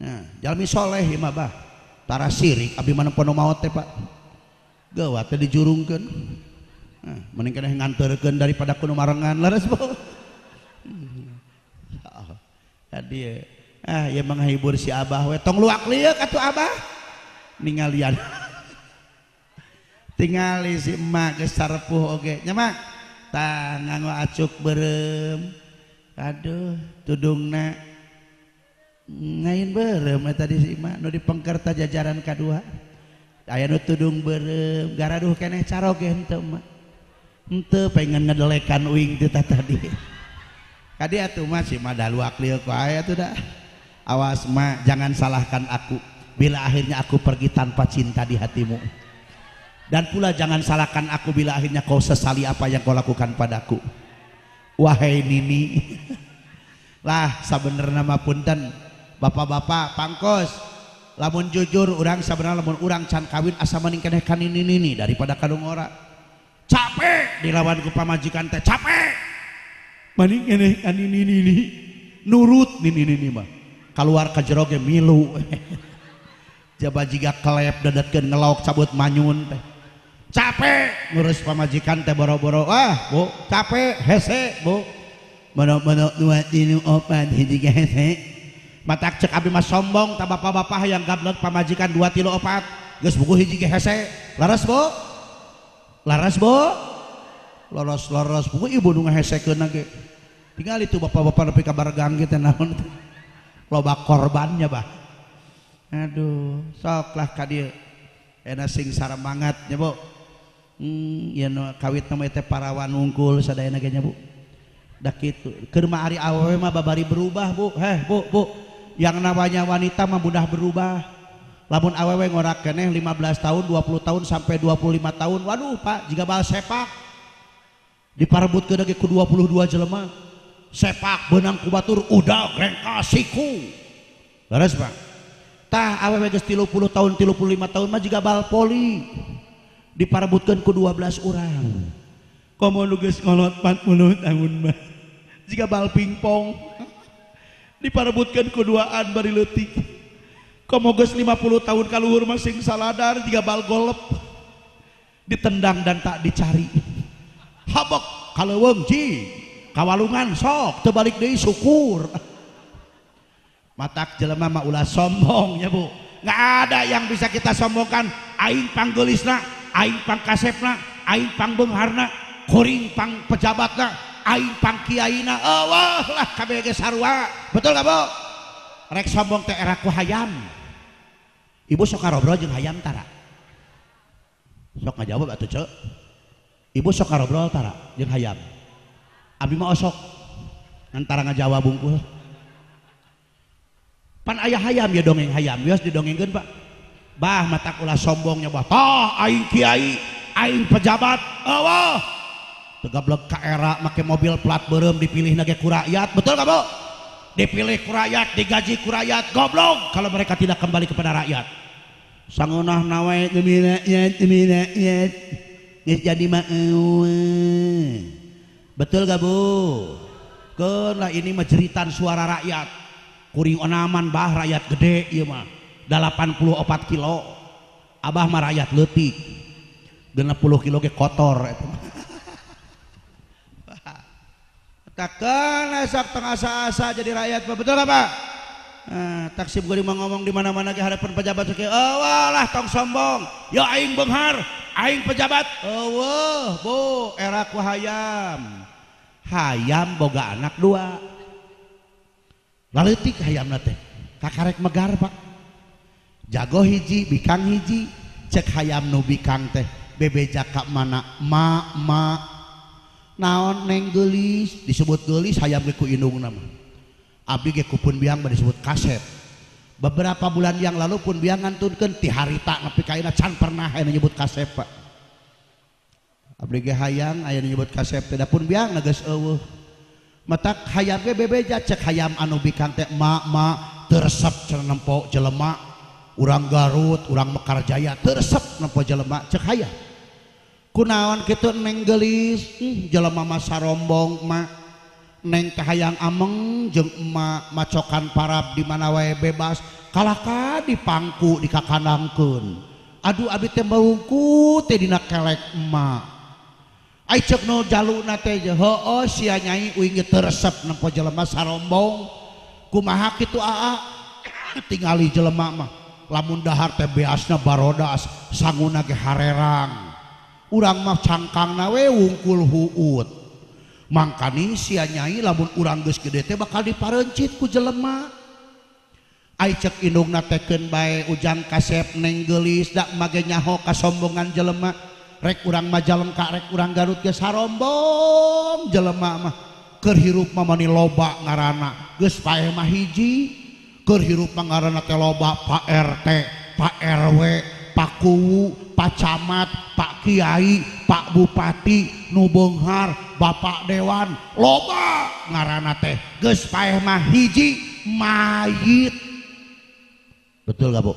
Nah jalmi soleh ieu mah bah tara sirik abdi mah nempo nu maot teh Pak geuwat teh dijurungkeun. Nah, mending keneh nganterkeun daripada kudu marengan leres Bu. Tadi ah ieu menghibur si abah we tong luak lieuk atuh abah ningalian. Tingali si emak geus sarepuh oge nya mak tah nganggo acuk beureum aduh tudungna Ngain beureum eta di si mah nu dipengker ta jajaran kadua. Aya nu tudung beureum, garaduh keneh caroge henteu mah. Henteu pengen ngedelekan uing teh tadi. Kadi atuh mah si mah daluak lieu ku aya atuh dah. Awas ma, jangan salahkan aku bila akhirnya aku pergi tanpa cinta di hatimu. Dan pula jangan salahkan aku bila akhirnya kau sesali apa yang kau lakukan padaku. Wahai Nini. Lah sabenerna mah punten bapak-bapak pangkos, lamun jujur urang sabenerna lamun urang can kawin asa mending keneh ka Nini Nini daripada ka nu ngora. Capek dilawan ku pamajikan teh capek. Mending keneh ka Nini Nini. Nurut Nini Nini mah. Kaluar ka jero ge milu. Jaba jiga kelep dadetkeun ngelok cabut manyun teh. Capek ngurus pamajikan teh boro-boro. Ah, Bu, capek hese, Bu. Mono-mono 2 3 4 hiji ge hese. Matak cek abdi mah sombong ta bapak-bapak hayang gablek pamajikan 2 3 4 geus buku hiji ge hese. Laras, Bu? Laras, Bu? Loros-loros buku ibu nu ngahesekeun ge. Tinggal itu bapak-bapak nepi ka baregang ge teh naon teh. Loba korbannya, bah. Aduh, sok lah ka dieu. Enak sing saremangat nya, Bu. Ieu nu kawit mah teh parawan wungkul sadayana ge nya, Bu. Da kitu. Keur mah ari awewe mah babari berubah, Bu. Heh, Bu, Bu. Yang namanya wanita mah mudah berubah. Lamun awewe ngorak keneh 15 tahun, 20 tahun sampai 25 tahun. Waduh, Pak, jiga bal sepak. Diparebutkeun ge ku 22 jelema. Sepak beunang ku batur udah rengka siku. Leres, Pak. Tah awewe geus 30 tahun, 35 tahun mah jiga bal poli. Diparebutkeun ku 12 urang. Komo nu geus ngolot 40 tahun mah jiga bal pingpong. Diparebutkeun ku duaan bari leutik. Komo geus 50 tahun kaluhur mah sing saladar jiga bal golep. Ditendang dan tak dicari. Habok kaleuweung ji, kawalungan sok teu balik deui syukur. Matak jelema mah ulah sombong ya, Bu. Nggak ada yang bisa kita sombongkan. Aing panggeulisna, aing pangkasepna, aing pangbeungharna, kuring pang pejabatna, aing pang kiaina. Eueuh lah kabeh ge sarua. Betul gak, Bu? Rek sombong teh era ku hayam. Ibu sok ngarobrol jeung hayam tara? Sok ngajawab atuh, Ceu. Ibu sok ngarobrol tara jeung hayam? Abi mah osok antara ngajawab bungkul. Pan ayah hayam ya dongeng hayam, wios didongengkeun, Pak. Bah matak ulah sombongnya bah. Tah aing kiai, aing pejabat. Eueuh. Teu gablek ka era make mobil plat beureum dipilihna ge ku rakyat. Betul gak, Bu? Dipilih ku rakyat, digaji ku rakyat, goblok kalau mereka tidak kembali kepada rakyat. Sangeunahna wae demi rakyat, demi rakyat. Geus jadi mah eueuh. Betul gak, Bu? Keun lah ini mah jeritan suara rakyat. Kuring onaman bah rakyat gede ieu mah 84 kilo. Abah mah rakyat leutik. 60 kilo ge kotor eta mah. Takkan sok tong asa-asa jadi rakyat, betul gak, Pak? Nah, taksib geuning mah ngomong di mana-mana ge harapan pejabat ge eueuh lah tong sombong. Ya aing beunghar, aing pejabat. Eueuh, Bu, era ku hayam. Hayam boga anak dua. Laleutik hayamna teh kakarek megar, Pak. Jago hiji, bikang hiji. Cek hayam nu bikang teh bebeja ka mana? Ma ma. Naon neng geulis, disebut geulis hayam ge ku indungna mah. Abdi ge ku pun biang mah disebut kasep. Beberapa bulan yang lalu pun biang ngantunkeun ti harita nepi ka ayeuna can pernah aya nu nyebut kasep, Pak. Abdi ge hayang aya nu nyebut kasep teh da pun biang geus eueuh. Matak hayam ge bebeja cek hayam anu bikang teh ma ma teu resep cenah nempo jelema urang Garut, urang Mekarjaya teu resep nempo jelema cek hayam. Kunaon kitu neng geulis, jelema mah sarombong ma. Neng teh hayang ameng jeung emak macokan parab di mana wae bebas kalahka dipangku dikakandangkeun. Aduh abdi teh merungku teh dina kelek emak. Ai ceuk nu jaluna teh heueuh sia nyai uing ge teu resep nempo jelema sarombong. Kumaha kitu aa? Tingali jelema mah lamun dahar teh beasna barodas sanguna ge harerang. Urang mah cangkangna we wungkul huut. Mangkani sia nyai lamun urang geus gede teh bakal diparencit ku jelema. Ai cek indungna tekeun bae Ujang kasep neng geulis dak mage nyaho kasombongan jelema. Rek urang Majalengka rek urang Garut geus harombong jelema mah. Keur hirup mah mani loba ngaranna. Geus paeh mah hiji. Keur hirup mah ngaranna teh loba Pak RT, Pak RW, Pak Kuwu, Pak Camat, Pak Kiai, Pak Bupati, nu beunghar, Bapak Dewan, loba ngaranna teh. Geus paeh mah hiji mayit. Betul gak Bu?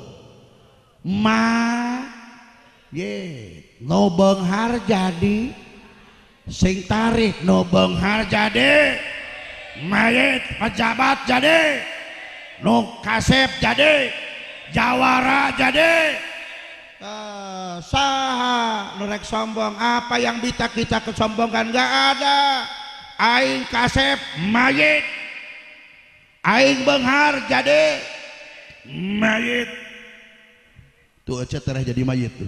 Ma ye, no beunghar jadi sing tarik, no beunghar jadi mayit, pejabat jadi, no kasep jadi, jawara jadi. Saha nu rek sombong? Apa yang bisa kita kesombongkan? Gak ada. Aing kasep mayit, aing beunghar jadi mayit. Tuh aja tereh jadi mayit tuh.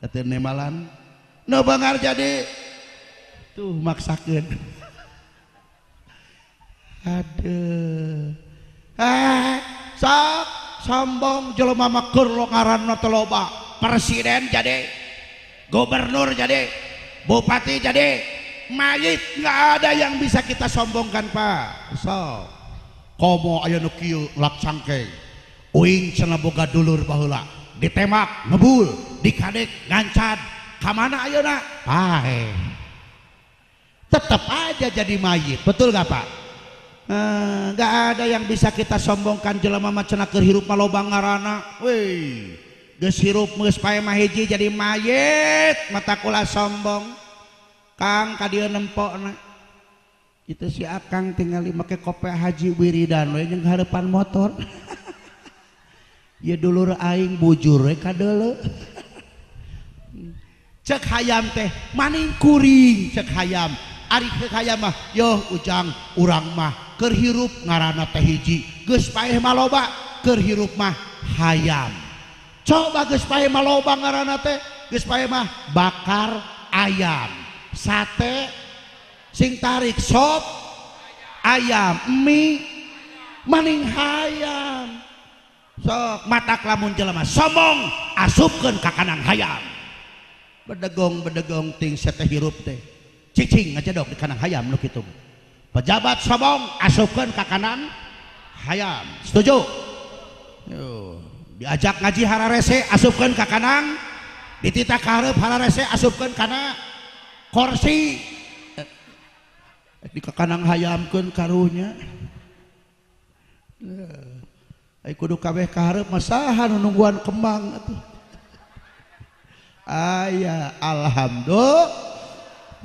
Eta nemalan nu beunghar jadi tuh maksakeun. Aduh. Sok sombong jelema mah keur lo ngaranna teh loba. Presiden jadi, gubernur jadi, bupati jadi, mayit nggak ada yang bisa kita sombongkan Pak. Sok komo aya nu kieu lak cangkeng. Uing cenah boga dulur baheula, ditembak ngebul, dikadek ngancad, ka mana ayeuna? Paeh. Tetep aja jadi mayit, betul gak Pak? Nggak ada yang bisa kita sombongkan jelema mah cenah keur hirup mah loba ngaranna. Wih, geus hirup geus paeh mah hiji jadi mayit, mata kula sombong. Kang ka dieu nempokna. Itu si Akang tinggali make kope haji wiridan we jeung hareupan motor. Ya dulur aing bujur we kadeuleu. Cek hayam teh maning kuring cek hayam. Ari cek hayam mah yoh Ujang urang mah keur hirup ngaranna teh hiji. Geus paeh mah loba keur hirup mah hayam. Coba geus paeh mah loba ngaranna teh, geus paeh mah bakar ayam, sate sing tarik sop ayam, mie maning hayam. Sok matak lamun jelema sombong asupkeun ka kanang hayam. Bedegong-bedegong ting seteh hirup teh cicing ngacedok di kanang hayam nu kitu. Pejabat sombong asupkeun ka kanan hayam. Setuju? Yo, diajak ngaji hararese asupkeun ka kanang, dititah ka hareup hararese asupkeun kana kursi. Di kanang hayamkeun karunya. Ai kudu kabeh ka hareup mah saha nu nungguan kembang atuh. Aya alhamdulillah.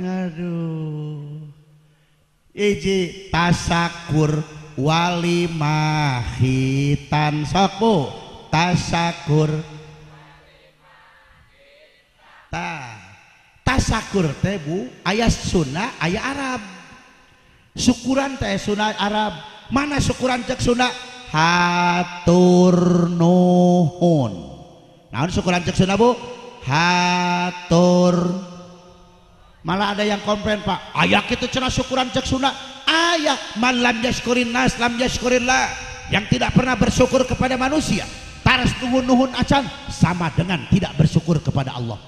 Aduh. Iji tasakur wali mahitan sok Bu. Tasakur. Ta. Tasakur teh Bu, aya Sunda, aya Arab. Syukuran teh Sunda Arab. Mana syukuran cek Sunda? Hatur nuhun. Naon syukuran cek Sunda Bu? Hatur. Malah ada yang komplain Pak, aya kitu cenah syukuran cek Sunda. Aya man lam yashkurin nas lam yashkurillah. Yang tidak pernah bersyukur kepada manusia, taras nuhun-nuhun acan sama dengan tidak bersyukur kepada Allah.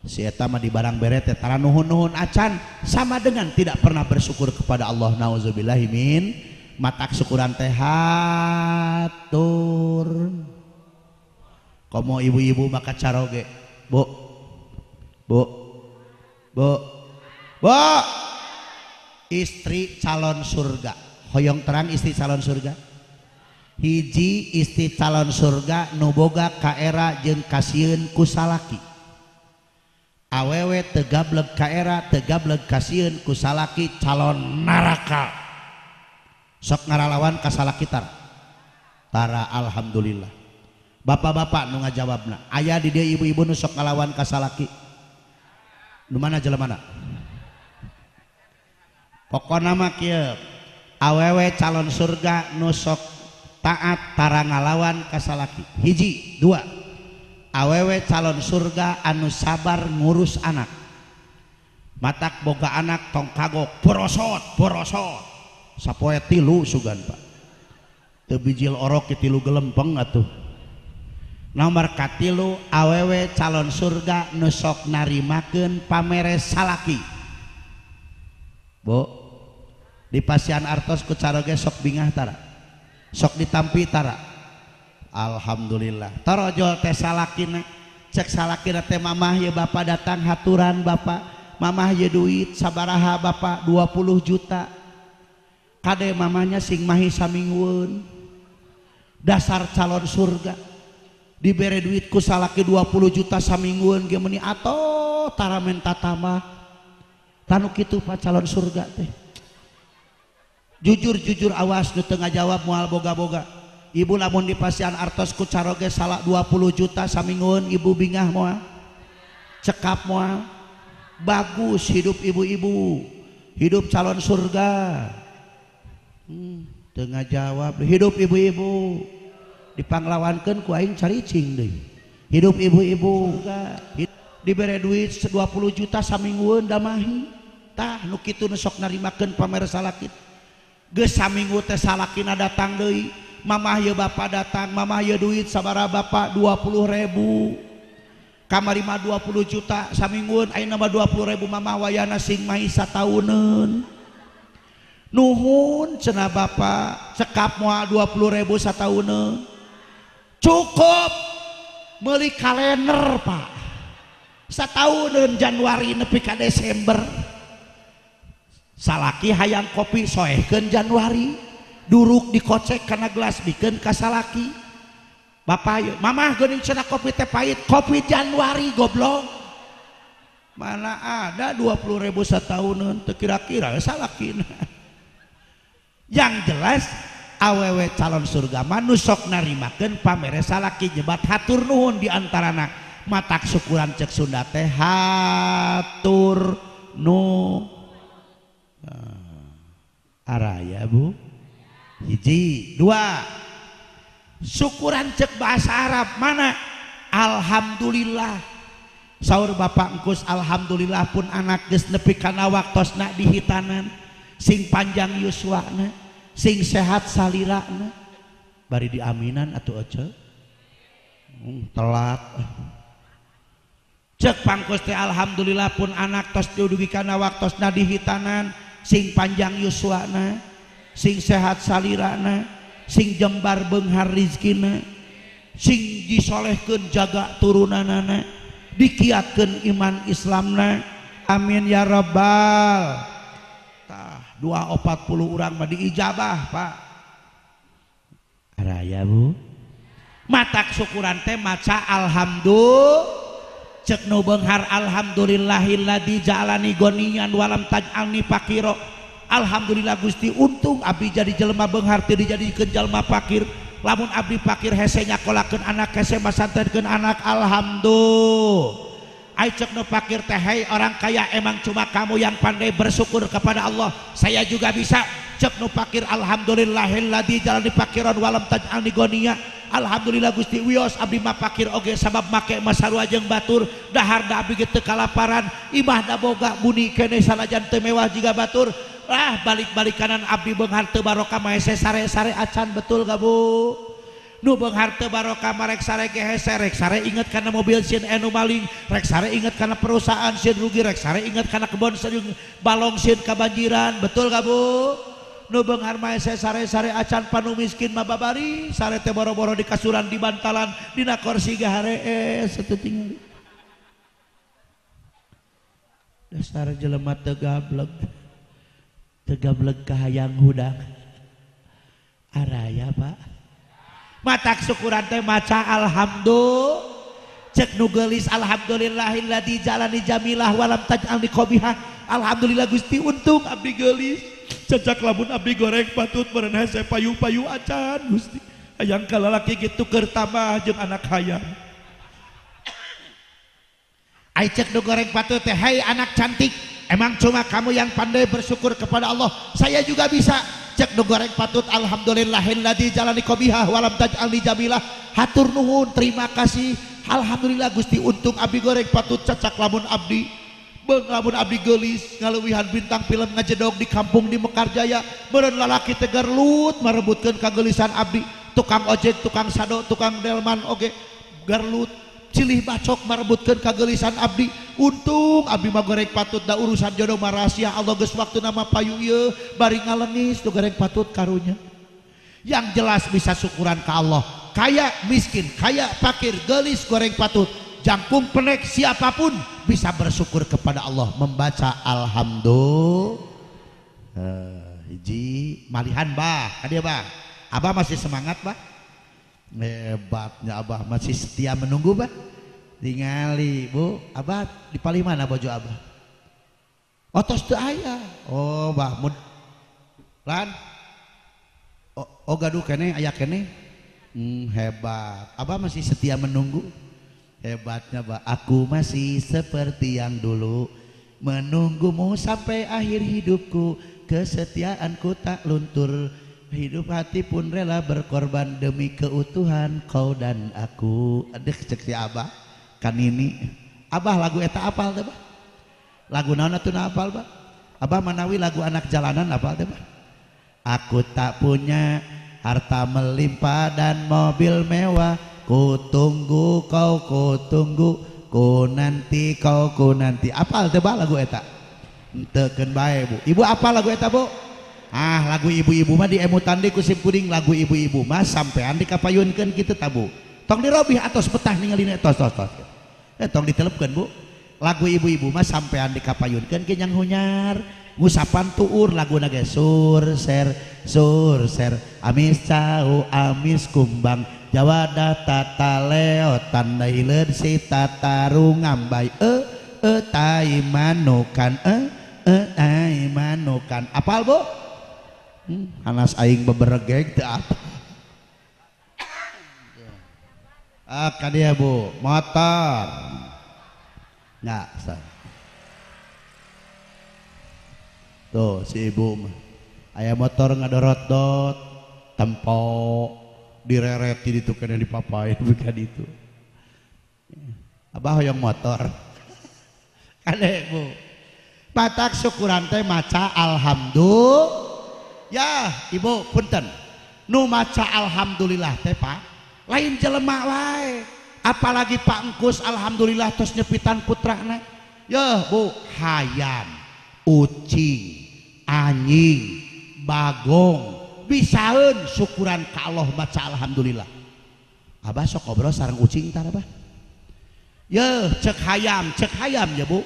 Si eta mah di barang bere teh tara nuhun-nuhun acan sama dengan tidak pernah bersyukur kepada Allah. Nauzubillahi min matak syukuran teh hatur. Komo ibu-ibu maka caroge. Bu. Bu. Bu. Bu. Istri calon surga. Hoyong terang istri calon surga. Hiji istri calon surga nu boga kaera jeung kasieun ku salaki. Awewe teu gableg kaera teu gableg kasieun ku salaki calon neraka. Sok ngaralawan ka salaki tara. Tara alhamdulillah. Bapak-bapak nu ngajawabna, aya di dieu ibu-ibu nu sok ngalawan ka salaki. Nu mana jelemana? Pokona mah kieu, awewe calon surga nu sok taat tara ngalawan ka salaki. Hiji, dua. Awewe calon surga anu sabar ngurus anak. Matak boga anak tong kagok, borosot, borosot. Sapoe tilu sugan Pak. Teu bijil orok ke tilu gelempeng atuh. Nomor katilu awewe calon surga nu sok narimakeun pamere salaki. Bu, di pasian artos ku caroge sok bingah tara. Sok ditampi tara. Alhamdulillah. Tarojol teh salakina, cek salakina teh mamah ye bapak datang haturan bapak, mamah ye duit sabaraha bapak 20 juta. Kade mamahnya sing mahi saminggueun. Dasar calon surga. Dibere duit ku salaki 20 juta saminggueun ge meuni atoh tara menta tambah. Tanu kitu pak calon surga teh. Jujur-jujur awas nu teu ngajawab moal boga-boga. Ibu lamun di pasian artos ku caroge salah 20 juta saminggueun ibu bingah moal. Cekap moal. Bagus hidup ibu-ibu. Hidup calon surga. Teu ngajawab hidup ibu-ibu. Dipanglawankeun ku aing caricing deui. Hidup ibu-ibu. Dibere duit 20 juta saminggueun damahi. Tah nu kitu nu sok narimakeun pamer salaki. Geus saminggu teh salakina datang deui. Mamah ye bapak datang, mamah ye duit sabaraha bapak 20.000. Kamari mah 20 juta saminggueun ayeuna mah 20.000 mamah wayana sing mahi satauneun. Nuhun cenah bapak, cekap moal 20.000 satauneun. Cukup meuli kalender pak. Satauneun Januari nepi ka Desember. Salaki hayang kopi soehkeun Januari. Duruk dikocek karena gelas bikeun ka salaki. Bapak yeuh, mamah geuning cenah kopi teh pahit, kopi Januari goblok. Mana ada 20.000 satauneun teu kira-kira salakina. Yang jelas awewe calon surga mah nu sok narimakeun pamere salaki nyebat hatur nuhun di antarana matak syukuran cek Sunda teh hatur nu. Araya bu. Hiji, dua. Syukuran cek bahasa Arab mana? Alhamdulillah. Saur bapak engkus alhamdulillah pun anak geus nepi kana waktosna dihitanan, sing panjang yuswana, sing sehat salirana. Bari diaminan atuh ece. Telat. Cek pangkus teh alhamdulillah pun anak tos diudugi kana waktosna dihitanan, sing panjang yuswana, sing sehat salirana, sing jembar beunghar rizkina, sing disolehkeun jaga turunanana, dikiatkeun iman Islamna. Amin ya rabbal. Tah 240 urang mah diijabah pak. Araya bu. Matak syukuran teh maca alhamdulillah. Cek nu beunghar alhamdulillahilladzi ja'alani ghaniyan walam taj'alni faqira. Alhamdulillah Gusti untung abdi jadi jelema beunghar teu dijadikeun jelema fakir. Lamun abdi fakir hese nyakolakeun anak, hese masantenkeun anak. Alhamdulillah. Ai cek nu fakir teh, hei orang kaya emang cuma kamu yang pandai bersyukur kepada Allah, saya juga bisa. Cek nu fakir alhamdulillahilladzi ja'alani faqiran walam taj'alni ghaniya. Alhamdulillah Gusti wios abdi mah fakir oge sabab make masarua jeung batur, dahar da abdi ge teu kalaparan, imah da boga buni keneh sanajan teu mewah jiga batur. Ah balik-balik kanan abdi beunghar teu barokah mah hese sare-sare acan. Betul gak bu? Nu beunghar teu barokah mah rek sare ge hese, rek sare inget kana mobil sieun anu maling, rek sare inget kana perusahaan sieun rugi, rek sare inget kana kebon sieun balong sieun kabanjiran. Betul gak bu? Nu beunghar mah hese sare-sare acan, panu miskin mah babari sare teh boro-boro di kasuran, di bantalan, dina kursi gaharees satu tinggal. Dasar jelema teu gablek. Tegableg kahayang hudang. Araya pak. Matak syukuran teh maca alhamdulillah. Cek nu geulis alhamdulillahilladzi ja'alani jamilah walam taj'alni qabihah. Alhamdulillah Gusti untung abdi geulis. Cecak lamun abdi goreng patut meureun hese payu-payu acan Gusti. Hayang ka lalaki kitu keur tambah jeung anak hayang. Ai cek nu goreng patut teh, hei anak cantik, emang cuma kamu yang pandai bersyukur kepada Allah, saya juga bisa. Cek nu goreng patut alhamdulillahilladzi ja'alani qabihah walam taj'alni jamilah. Hatur nuhun, terima kasih. Alhamdulillah Gusti untung abdi goreng patut, cacak lamun abdi Beung lamun abdi geulis ngaleuwihan bintang film ngajedog di kampung di Mekarjaya meureun lalaki teh gerlut marebutkeun kageulisan abdi. Tukang ojek, tukang sado, tukang delman oge gerlut cilih bacok marebutkeun kageulisan abdi. Untung abdi mah goreng patut da urusan jodoh mah rahasia Allah geus waktuna mah payu ieu bari ngalengis tuh goreng patut karunya. Yang jelas bisa syukuran ka Allah. Kaya miskin, kaya fakir, gelis goreng patut, jangkung penek siapapun bisa bersyukur kepada Allah membaca alhamdulillah. Hiji malihan bah, kadieu bah. Abah masih semangat bah? Hebatnya abah masih setia menunggu bah. Tingali bu, abah di paling mana baju abah? Otos teu aya. Oh bah mud lan. Oh, oh gaduh keneh aya keneh. Hebat. Abah masih setia menunggu. Hebatnya bah, aku masih seperti yang dulu menunggumu sampai akhir hidupku, kesetiaanku tak luntur, hidup hati pun rela berkorban demi keutuhan kau dan aku. Aduh cek si abah kan ini. Abah lagu eta apal teh bah? Lagu naon atuh apal bah? Abah manawi lagu anak jalanan apal teh bah? Aku tak punya harta melimpah dan mobil mewah, ku tunggu kau, ku tunggu, ku nanti kau, ku nanti. Apal teh bah lagu eta? Henteu bae bu. Ibu apal lagu eta bu? Ah lagu ibu-ibu mah diemutan deui ku sim kuring lagu ibu-ibu mah sampean dikapayunkeun kitu ta bu. Tong dirobih atos betah ningalina tos tos tos. Tong ditelepkeun bu. Lagu ibu-ibu mah sampean dikapayunkeun ke nyang hunyar. Ngusapan tuur laguna ge sur ser amis cau amis kumbang Jawa data taleotan daileun si tataru ngambai e tai manukan e tai manukan. Apal bu? Hanas aing beberegeg teu apa. Ah ka dieu bu, motor. Nggak sah. Tuh si ibu mah aya motor ngadorot dot tempo direreti ditu kana dipapain bukan itu. Abah hoyong motor. Kade bu. Batak syukuran teh maca alhamdulillah. Ya ibu punten. Nu maca alhamdulillah teh Pak lain jelema wae. Apalagi Pak Engkus alhamdulillah tos nyepitan putrana. Ya bu, hayam, ucing, anjing, bagong bisaeun syukuran ka Allah maca alhamdulillah. Abah sok ngobrol sareng ucing tar abah. Yeuh cek hayam ya bu.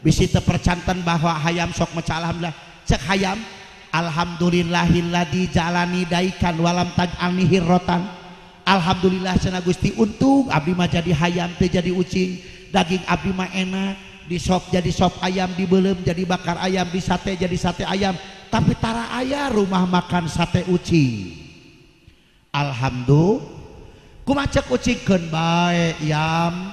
Bisi teu percanten bahwa hayam sok maca alhamdulillah. Cek hayam alhamdulillahilladzi jalani daikan walam taj'alni hirrotan. Alhamdulillah cenah Gusti untung abdi mah jadi hayam teu jadi ucing. Daging abdi mah enak, di sop jadi sop ayam, dibelem jadi bakar ayam, di sate jadi sate ayam, tapi tara aya rumah makan sate ucing. Alhamdulillah kumaha cek ucing keun bae yam.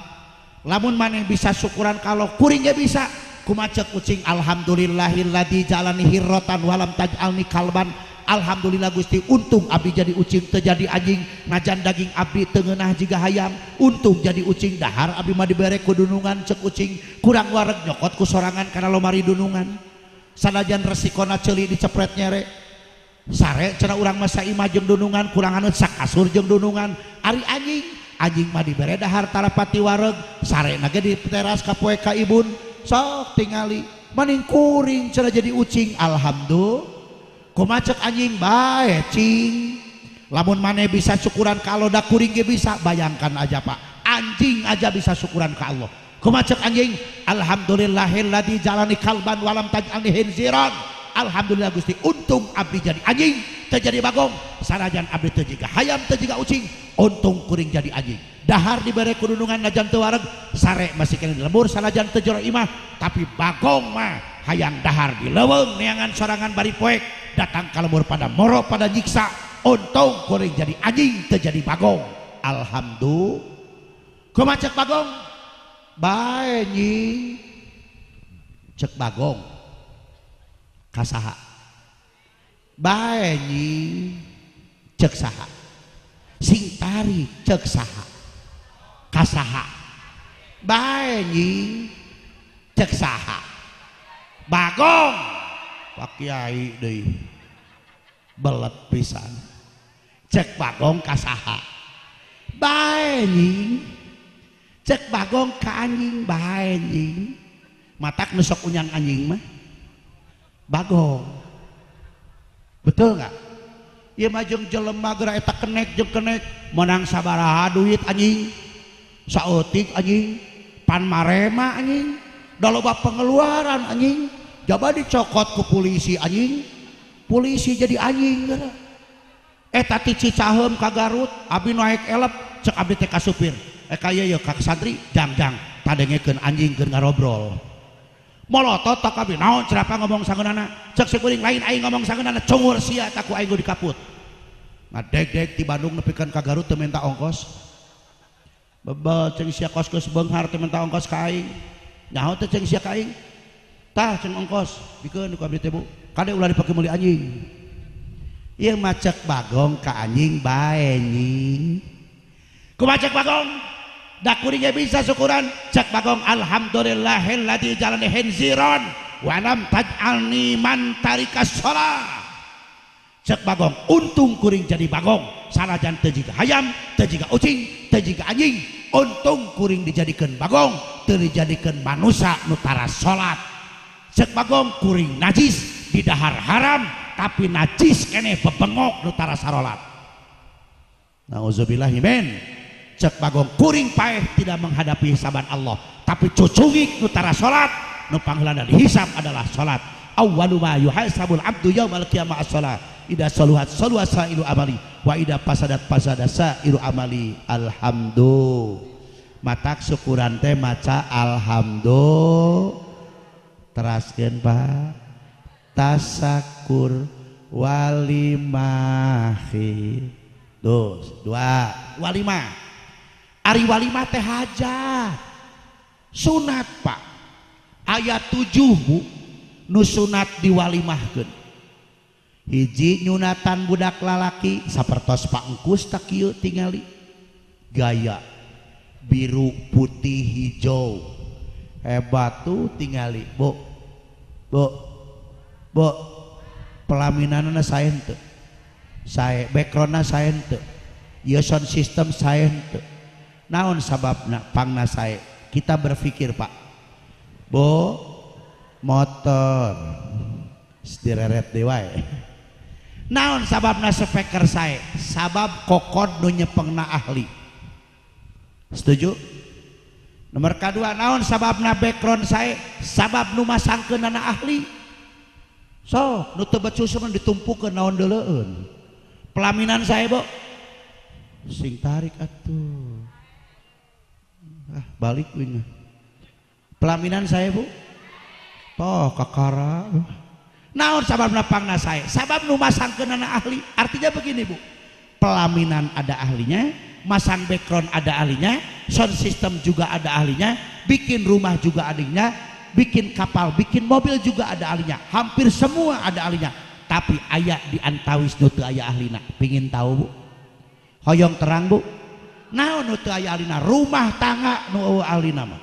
Lamun maneh bisa syukuran kalau kuring ge bisa. Kumaha cek ucing alhamdulillahilladzi jalani hirrotan walam taj'alni kalban. Alhamdulillah Gusti untung abdi jadi ucing teu jadi anjing, najan daging abdi teu ngeunah jiga hayam, untung jadi ucing dahar abdi mah dibere ku dunungan cek ucing, kurang wareg nyokot ku sorangan kana lomari dunungan. Sanajan resikona ceuli dicepret nyere. Sare cenah urang mah saimah jeung dunungan, kurang haneut sakasur jeung dunungan. Ari anjing, anjing mah dibere dahar tarapati wareg, sarena ge di teras ka poe ka ibun. Sok tingali maning kuring cenah jadi ucing. Alhamdulillah kumaha cek anjing bae cing. Lamun maneh bisa syukuran ka Allah da kuring ge bisa. Bayangkan aja Pak, anjing aja bisa syukuran ka Allah. Kumaha cek anjing alhamdulillahilladzi jalani kalban walam taj'alni khinziran. Alhamdulillah Gusti untung abdi jadi anjing teu jadi bagong, sanajan abdi teu jiga hayam teu jiga ucing, untung kuring jadi anjing. Dahar dibere kudunungan najan teu wareg, sare masih kena di lembur sanajan teu jero imah, tapi bagong mah hayang dahar di leuweung neangan sorangan bari poek datang ka lembur pada moro pada nyiksa, untung kuring jadi anjing teu jadi bagong. Alhamdulillah. Kumaha cek bagong? Bae nying. Cek bagong kasaha? Bae nying. Cek saha? Sing tari cek saha? Kasaha? Bae nying. Cek saha? Bagong Pak Kiai deui belet pisan. Cek Bagong ka saha? Bae nying. Cek Bagong ka anjing bae nying. Matak nu sok unyang anjing mah Bagong. Betul nggak? Ieu mah jeung jelema geura eta kenek jeung kenek menang sabaraha duit anjing. Saeutik anjing, pan marema anjing, da loba pengeluaran anjing. Jaba dicokot ku polisi anjing. Polisi jadi anjing geura. Eta ti Cicaheum ka Garut, abi naik elep, cek abdi teh ka supir. Ka ieu ka santri jang-jang tadengekeun anjing keur ngarobrol. Molotot tak abi naon cerapa ngomong sangeunana. Cek si kuring lain aing ngomong sangeunana cungur sia tak ku aing dikaput. Ngadeg-deg ti Bandung nepikeun ka Garut teu minta ongkos. Bebel ceng sia kos geus beunghar teu minta ongkos ka aing. Nyaho teh ceng sia ka aing. Tah ceng ongkos bikeun ku abdi teh Bu. Kade ulah dipake meuli anjing. Ieu mah cek Bagong ka anjing bae nying. Kumaha cek Bagong? Da kuring ge bisa syukuran. Cek Bagong alhamdulillahilladzi jalani hinziron wa lam taj'alni man tarikas shalah. Cek Bagong untung kuring jadi Bagong sanajan teu jiga hayam, teu jiga ucing, teu jiga anjing, untung kuring dijadikeun Bagong, teu dijadikeun manusa nu tara salat. Cek Bagong kuring najis di dahar haram tapi najis keneh bebengok nu tara sarolat. Nauzubillahi min. Cek Bagong kuring paeh tidak menghadapi hisaban Allah tapi cucungik nu tara salat, nu pangheulana dihisab adalah salat. Awwalu ma yuhasabul abdu yaumal qiyamah as-shalah. Ida saluhat saluhat sairu amali wa ida pasadat pasada sairu amali. Alhamdulillah. Matak syukuran teh maca alhamdulillah. Teraskeun Pak. Tasakur walimahi. Dos, dua, walimah. Ari walimah teh hajat. Sunat Pak. Ayat 7 Bu, nu sunat diwalimahkeun. Hiji nyunatan budak lalaki sapertos Pak Engkus tak kieu tingali. Gaya biru putih hijau. Hebat tuh tingali, Bu. Bu. Bu, pelaminanna sae henteu. Sae, backgroundna sae henteu. Ieu sound system sae henteu. Naon sababna pangna sae? Kita berpikir Pak. Bu, motor direret deui wae. Naon sababna speaker sae? Sabab kokod nu nyepengna ahli. Setuju? Nomor kedua, naon sababna background sae? Sabab nu masangkeunana ahli. So, nu teu becus mah ditumpukeun naon deuleueun. Pelaminan sae, Bu. Sing tarik atuh. Ah, balik kuing. Pelaminan sae, Bu. Toh kakara. Naon sababna pangna sae? Sabab nu masangkeunana ahli. Artinya begini, Bu. Pelaminan ada ahlinya, masang background ada ahlinya, sound system juga ada ahlinya, bikin rumah juga ahlinya, bikin kapal, bikin mobil juga ada ahlinya. Hampir semua ada ahlinya. Tapi aya di antawis nu teu aya ahlina. Pingin tahu, Bu? Hoyong terang, Bu? Naon nu teu aya ahlina? Rumah tangga nu eueuh ahlina mah.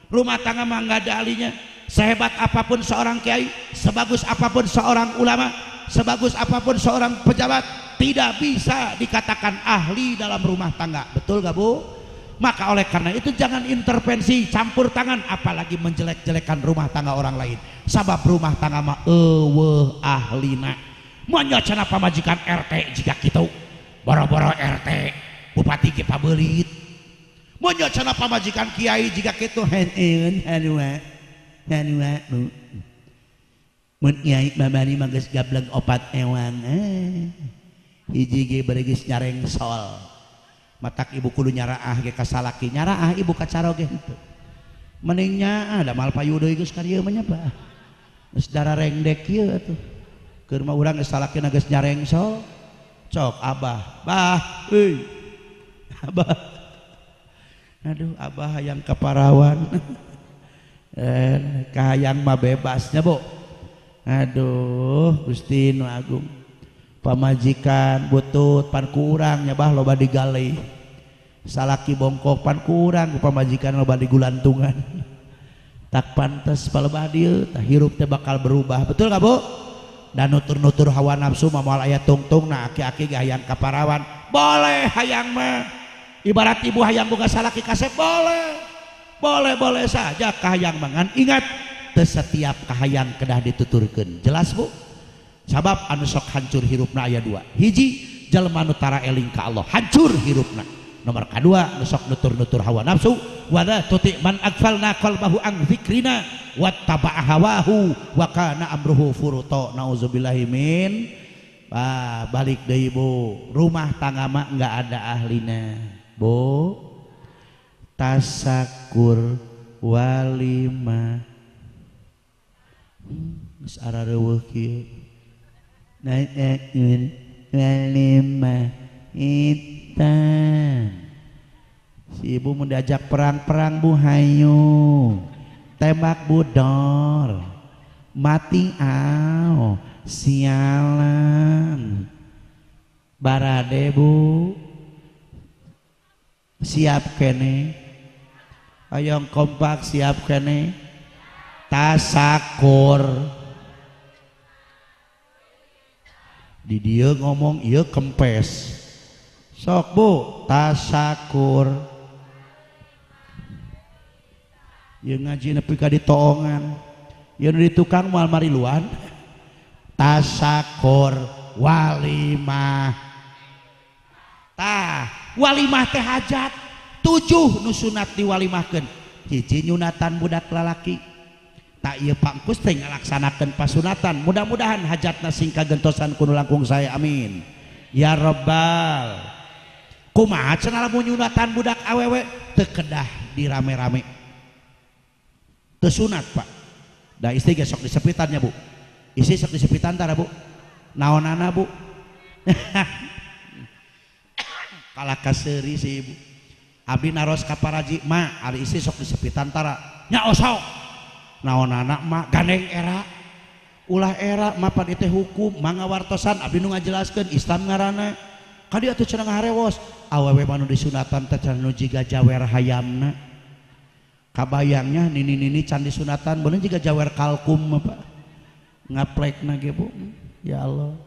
Rumah tangga mah enggak ada ahlinya. Sehebat apapun seorang kiai, sebagus apapun seorang ulama, sebagus apapun seorang pejabat, tidak bisa dikatakan ahli dalam rumah tangga. Betul gak, Bu? Maka oleh karena itu jangan intervensi, campur tangan, apalagi menjelek-jelekan rumah tangga orang lain. Sabab rumah tangga mah eueuh ahlina. Monya cenah pamajikan RT jika kitu. Boro-boro RT, bupati ge pabeulit. Monya cenah pamajikan kiai jika kitu heun hanua. Hanua nu. Mun kiai babari mah geus gableg 4 ewan. Hiji ge bari geus nyareng sol. Matak ibu kudu nyaraah ge ka salaki, nyaraah ibu ka caroge henteu. Mending nyaah da mal payu deui geus ka dieu mah nya Pak. Geus dararengdek kieu atuh. Keur mah urang geus salakina geus nyareng sol. Cok abah, bah euy. Abah. Aduh abah hayang ka parawan. Kahayang mah bebasnya, Bu. Aduh Gusti nu agung. Pamajikan butut pan kurang nya bah loba digalih. Salaki bongkok pan kurang ku pamajikan loba digulantungan. Tak pantes palebah dieu tah hirup teh bakal berubah. Betul gak Bu? Dan nutur-nutur hawa nafsu mah moal aya tungtung na aki-aki ge hayang kaparawan. Boleh hayang mah. Ibarat ibu hayang boga salaki kasep boleh. Boleh-boleh saja kahayang mangan. Ingat, teu setiap kahayang kedah dituturkeun. Jelas Bu? Sabab anu sok hancur hirupna aya dua. Hiji, jalma nu tara eling ka Allah, hancur hirupna. Nomor kadua, nu sok nutur-nutur hawa nafsu, wala tuti man aghfalna qalbahu an dzikrina wattaba'a hawahu wa kana amruhu furuta. Nauzubillahi min. Bah, balik deui Bu, rumah tangga mah enggak ada ahlina. Bu, tasakur walima. Geus arareuweuh kieu. Tasakur walima hitan. Si ibu mau diajak perang-perang Bu hayu. Tembak budor. Mati au. Sialan. Barade Bu. Siap kene. Hayang kompak siap kene. Tasakur. Di dia ngomong ieu kempes. Sok Bu, tasakur. Ieu ngaji nepi ka ditoongan. Ieu nu di tukang moal mariluan. Tasakur walimah. Tah, walimah teh hajat. 7 nu sunat diwalimahkeun. Hiji nyunatan budak lalaki. Tak ieu pangkus teh ngalaksanakeun pasunatan. Mudah-mudahan hajatna sing kagentosan ku nu langkung sae, amin. Ya Rabbal. Kumaha cenah lamun nyunatan budak awewe teu kedah dirame-rame. Teu sunat, Pak. Da istri ge sok disepitan nya, Bu. Istri sok disepitan tara, Bu. Naonana, Bu? Kalah kaseuri si ibu. Abdi naros ka paraji, ma, ari istri sok disepitan tara. Nya osok. Naonana ma gandeng era. Ulah era ma pan teh hukum, mangga wartosan abdi nu ngajelaskeun Islam ngaranna. Ka dieu atuh cenah ngaharewos. Awewe mah nu disunatan teh cenah nu jiga jawer hayamna. Kabayangnya nini-nini can disunatan bener jiga jawer kalkum mah Pak. Ngaplekna ge Bu. Ya Allah.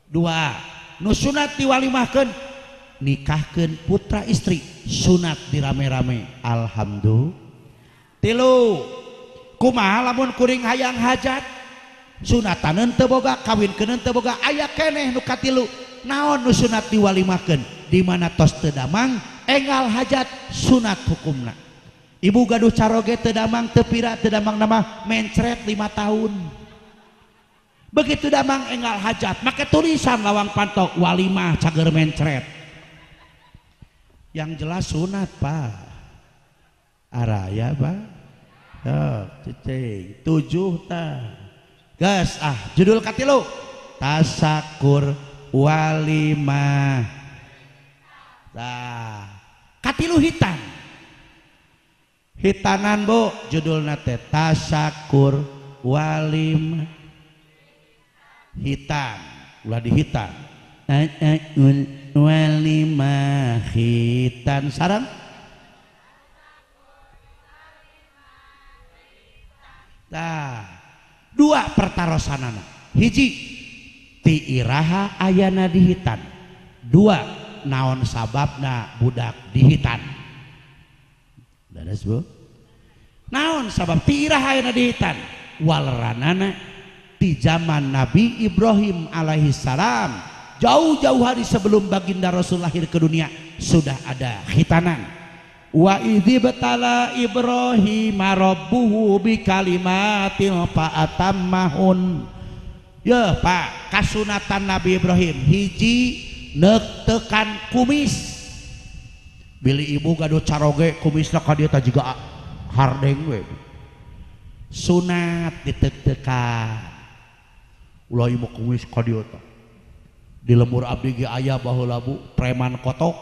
Dua, nu sunat diwalimahkeun nikahkeun putra istri sunat dirame-rame. Alhamdulillah. Tilu, kumaha lamun kuring hayang hajat sunataneun teu boga, kawinkeun teu boga, aya keneh nu katilu. Naon nu sunat diwalimahkeun? Di mana tos teu damang enggal hajat sunat hukumna. Ibu gaduh caroge teu damang teu pira teu damang nama mencret 5 tahun. Begitu damang enggal hajat make tulisan lawang pantok walimah cager mencret. Yang jelas sunat Pak. Araya Pak. Yo, cicing 7 tah. Gas ah judul katilu tasakur walimah. Tah, katilu hitan. Hitanan Bu, judulna teh tasakur walimah. Hitan, ulah dihitan. Tasakur walimah hitan sareng tah, dua pertarosanana. Hiji ti iraha ayana dihitan. Dua, naon sababna budak dihitan. Dadas Bu. Naon sabab ti iraha ayana dihitan? Waleranana di zaman Nabi Ibrahim alaihi salam, jauh-jauh hari sebelum baginda Rasul lahir ke dunia sudah ada khitanan. Wa idzibtala Ibrahim rabbuhu bikalimatin fa'atammahun. Ya Pak, kasunatan Nabi Ibrahim hiji neuk-teukan kumis. Bilih ibu gaduh caroge kumisna ka dieu tah jiga hardeng we. Sunat diteuk-teukan. Ulah ieu kumis ka dieu tah. Di lembur abdi ge aya baheula Bu, preman kotok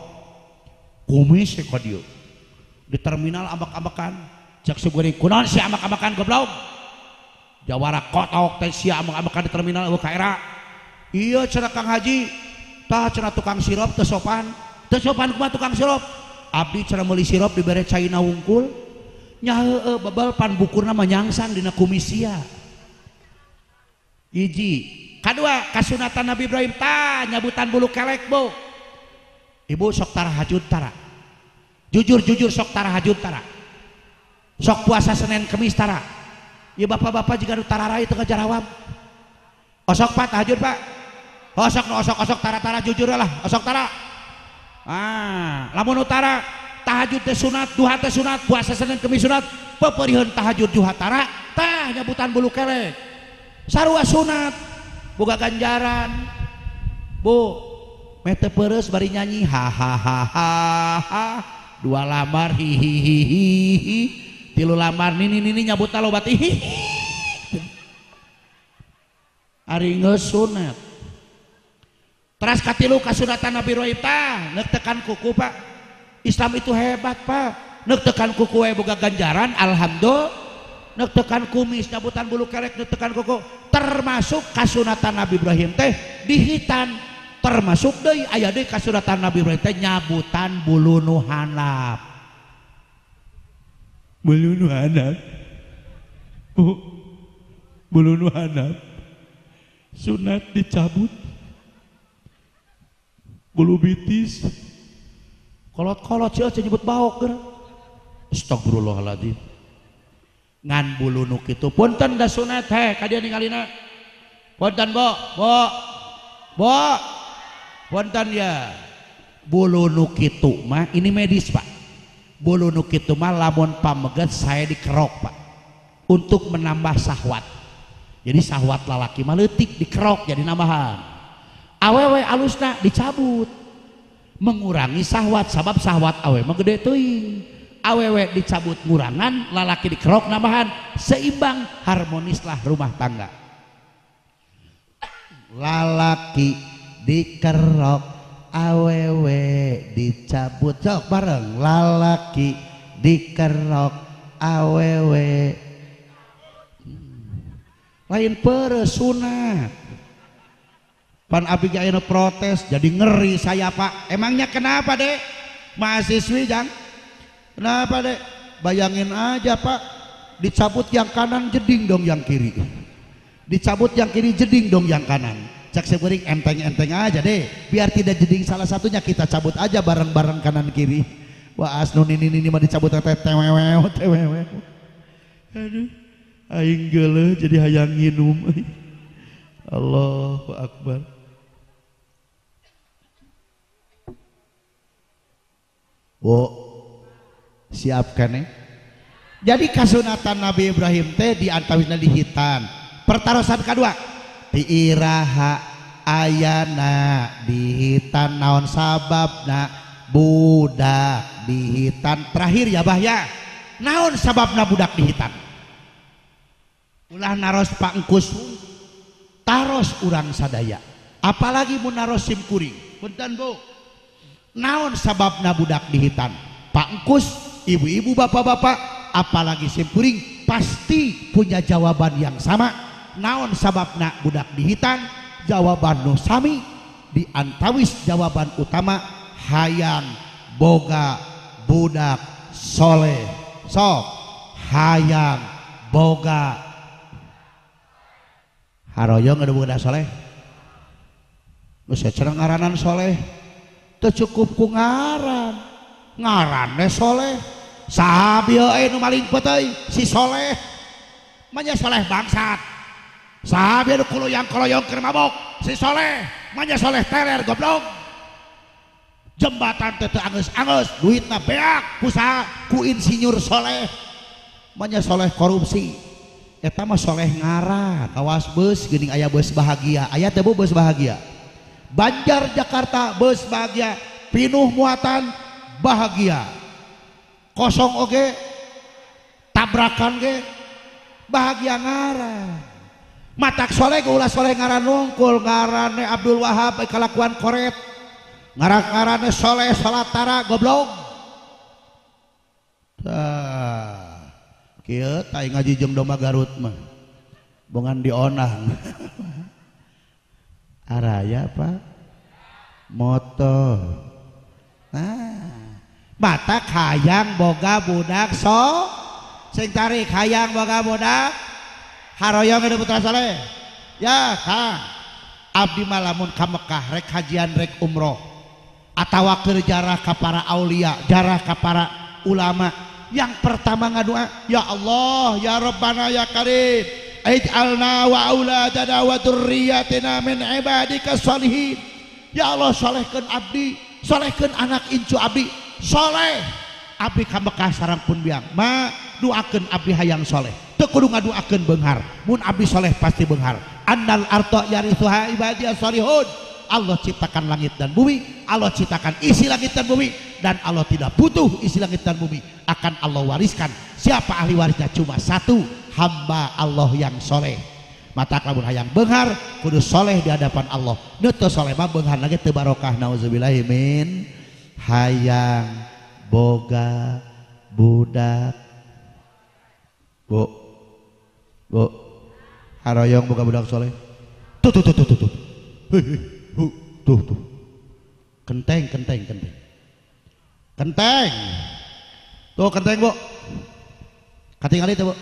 kumis ka dieu. Di terminal ambak-ambakan, cek si geuring kunaon sia ambak-ambakan goblok. Jawara kotok teh sia ambak-ambakan di terminal eueuh ka era. Ieu cenah Kang Haji, tah cenah tukang sirup teu sopan. Teu sopan kumaha tukang sirup? Abdi cenah meuli sirup dibere caina wungkul. Nya heueuh bebel pan bukurna mah nyangsang dina kumisia. Hiji, kadua kasunatan Nabi Ibrahim tah nyabutan bulu kelek bu. Ibu sok tarahajud tara. Jujur-jujur sok tarahajud tara. Sok puasa Senin Kemis tara. Ya bapak-bapak jika nu tararai teu ngajarawab. Osok pak tahajud pak. Osok nu osok-osok tara-tara jujur lah, osok tara. Ah, lamun utara tahajud teh sunat, duha teh sunat, puasa Senin Kemis sunat, peperiheun tahajud duha tara, tah nyabutan bulu kelek. Sarua sunat, boga ganjaran. Bu, meh teu peureus bari nyanyi ha ha ha ha ha. Dua lamar hi hi hi hi hi, tilu lamar nini nini nyabutna loba hi hi. Ari geus sunat. Teras katilu kasunatan Nabi Ibrahim tah neuk tekan kuku pak. Islam itu hebat pak. Neuk tekan kuku we boga ganjaran alhamdulillah. Neuk tekan kumis nyabutan bulu kerek neuk tekan kuku termasuk kasunatan Nabi Ibrahim teh dihitan. Termasuk deui aya deui kasunatan Nabi Ibrahim teh nyabutan bulu nu handap.
Bulu nu handap. Bu, bulu nu handap. Sunat dicabut. Bulu bitis
kolot-kolot sih nyebut baok geura. Astagfirullahaladzim. Ngan bulu nu kitu punten da sunat heh ka dieu ningalina. Punten bo, bo. Bo. Punten ya. Bulu nu kitu mah ini medis pak. Bulu nu kitu mah lamun pameget saya dikerok pak. Untuk menambah sahwat. Jadi sahwat lalaki mah leutik dikerok jadi nambahan. Awewe alusna dicabut mengurangi sahwat sabab sahwat awewe mah gede teuing. Awewe dicabut ngurangan, lalaki dikerok nambahan, seimbang harmonislah rumah tangga.
Lalaki dikerok, awewe dicabut, sok bareng. Lalaki dikerok, awewe
lain peureuh sunat. Pan abi ge aya protes jadi ngeri saya pak. Emangnya kenapa dek? Mahasiswi jang. Kenapa dek? Bayangin aja pak, dicabut yang kanan jeding dong yang kiri. Dicabut yang kiri jeding dong yang kanan. Cek sebering enteng-enteng aja deh. Biar tidak jeding salah satunya kita cabut aja bareng-bareng kanan kiri. Wah asnun ini mah dicabut teh tewewew tewewew.
Aduh, aing geuleuh jadi hayang nginum. Allahu Akbar.
Wo, siapkan nih. Jadi kasunatan Nabi Ibrahim teh diantawisna dihitan. Pertarosan kedua, diiraha ayana dihitan naon sababna budak dihitan. Terakhir ya bah ya, naon sababna budak dihitan? Ulah naros Pak Engkus, taros urang sadaya. Apalagi mun naros sim kuring. Punten bu. Naon sababna budak dihitan? Pak Engkus, ibu-ibu, bapak-bapak, apalagi sim kuring pasti punya jawaban yang sama. Naon sababna budak dihitan? Jawaban nu sami diantawis jawaban utama hayang boga budak soleh. Sok hayang boga haroyong ada budak soleh. Nu sacereng ngaranan soleh. Teu cukup ku ngaran, ngaranne soleh. Saha bieu euy nu maling peuteuy si soleh. Manya soleh bangsat. Saha bieu nu kuloyang-koloyong keur mabok si soleh. Manya soleh teler goblok. Jembatan teh teu angeus-angeus, duitna beak ku saha? Ku insinyur soleh. Manya soleh korupsi. Eta mah soleh ngaran. Awas beus geuning aya beus bahagia. Aya teh bu beus bahagia. Banjar Jakarta beus bahagia, pinuh muatan bahagia. Kosong oge, tabrakan ge bahagia ngaran. Matak soleh ulah soleh ngaran nungkul, ngarane Abdul Wahab kalakuan koret. Ngaran-ngarane soleh salatara goblok. Tah, kieu tah ngaji jeung domba Garut mah. Bongan dionang. Araya pak motor. Nah, mata hayang boga budak so Sing tarik hayang boga budak haroyong ada putra soleh. Ya Kang, abdi mah lamun ka Mekah rek hajian rek umroh atawa keur jarah ka para aulia, jarah ka para ulama, yang pertama ngadua, ya Allah, ya Rabbana ya Karim, ij'alna wa auladana wa dzurriyyatina min ibadika sholihin. Ya Allah, solehkeun abdi, solehkeun anak incu abdi, soleh. Abdi ka Mekah sareng pun biang, ma duakeun abdi hayang soleh. Teu kudu ngaduakeun beunghar, mun abdi soleh pasti beunghar. Annal arda yarithuha ibadiyas sholihun. Allah ciptakan langit dan bumi, Allah ciptakan isi langit dan bumi, dan Allah tidak butuh isi langit dan bumi, akan Allah wariskan. Siapa ahli warisnya? Cuma satu, hamba Allah yang soleh. Mata lamun hayang beunghar kudu soleh di hadapan Allah. Nu teu soleh mah beunghar lagi teu barokah. Nauzubillahi min hayang boga budak. Bu, bu, haroyong boga budak soleh. Tuh tuh tuh tuh tuh tuh. Hei, tuh tuh. Kenteng kenteng kenteng. Kenteng. Tuh kenteng, Bu. Katingali tuh, Bu.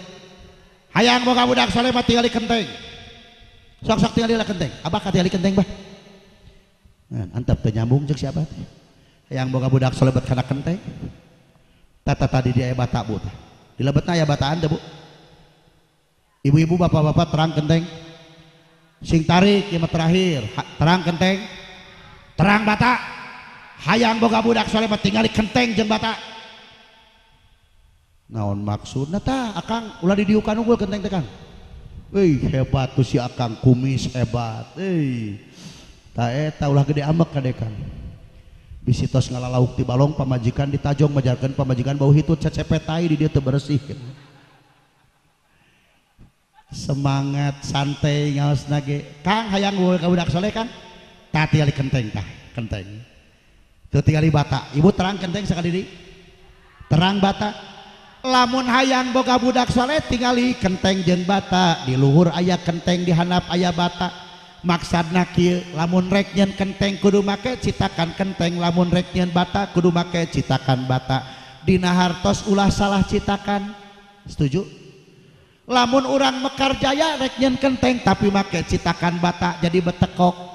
Hayang boga budak soleh mah tingali kenteng. Sok-sok tingali lah kenteng. Abah katingali kenteng, bah. Nah, antap teu nyambung ceuk siapa teh. Hayang boga budak soleh bet kana kenteng. Tata tadi dia aya bata, Bu. Di lebetna aya bataan teh, Bu. Ibu-ibu, bapak-bapak terang kenteng. Sing tarik yang terakhir, terang kenteng, terang bata. Hayang boga budak soleh mah tingali kenteng jeung bata. Naon maksudna tah akang ulah didiukan unggul kenteng teh Kang. Euy hebat tuh si akang, kumis hebat. Euy. Tah eta ulah gede amek kade Kang. Bisi tos ngalalauk ti balong pamajikan ditajong majarkeun pamajikan bau hitut cecepet tai di dieu teu bersih. Semangat santai ngaosna ge. Kang hayang boga budak soleh Kang? Tah tingali kenteng tah, kenteng. Teu tingali bata. Ibu terang kenteng sakali deui. Terang bata. Lamun hayang boga budak soleh tingali kenteng jeung bata. Di luhur aya kenteng, di handap aya bata. Maksudna kieu, lamun rek nyeun kenteng kudu make citakan kenteng, lamun rek nyeun bata kudu make citakan bata. Dina hartos ulah salah citakan. Setuju? Lamun urang Mekar Jaya rek nyeun kenteng tapi make citakan bata jadi betekok.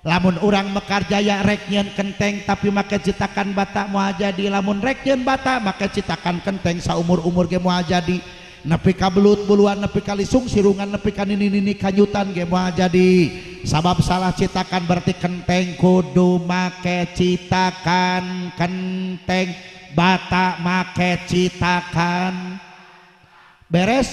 Lamun urang Mekar Jaya rek nyeun kenteng tapi make citakan bata moal jadi. Lamun rek nyeun bata make citakan kenteng saumur-umur ge moal jadi. Nepi ka belut buluan, nepi ka lisung sirungan, nepi ka nini-nini kanyutan ge moal jadi. Sabab salah citakan berarti kenteng kudu make citakan kenteng, bata make citakan. Beres?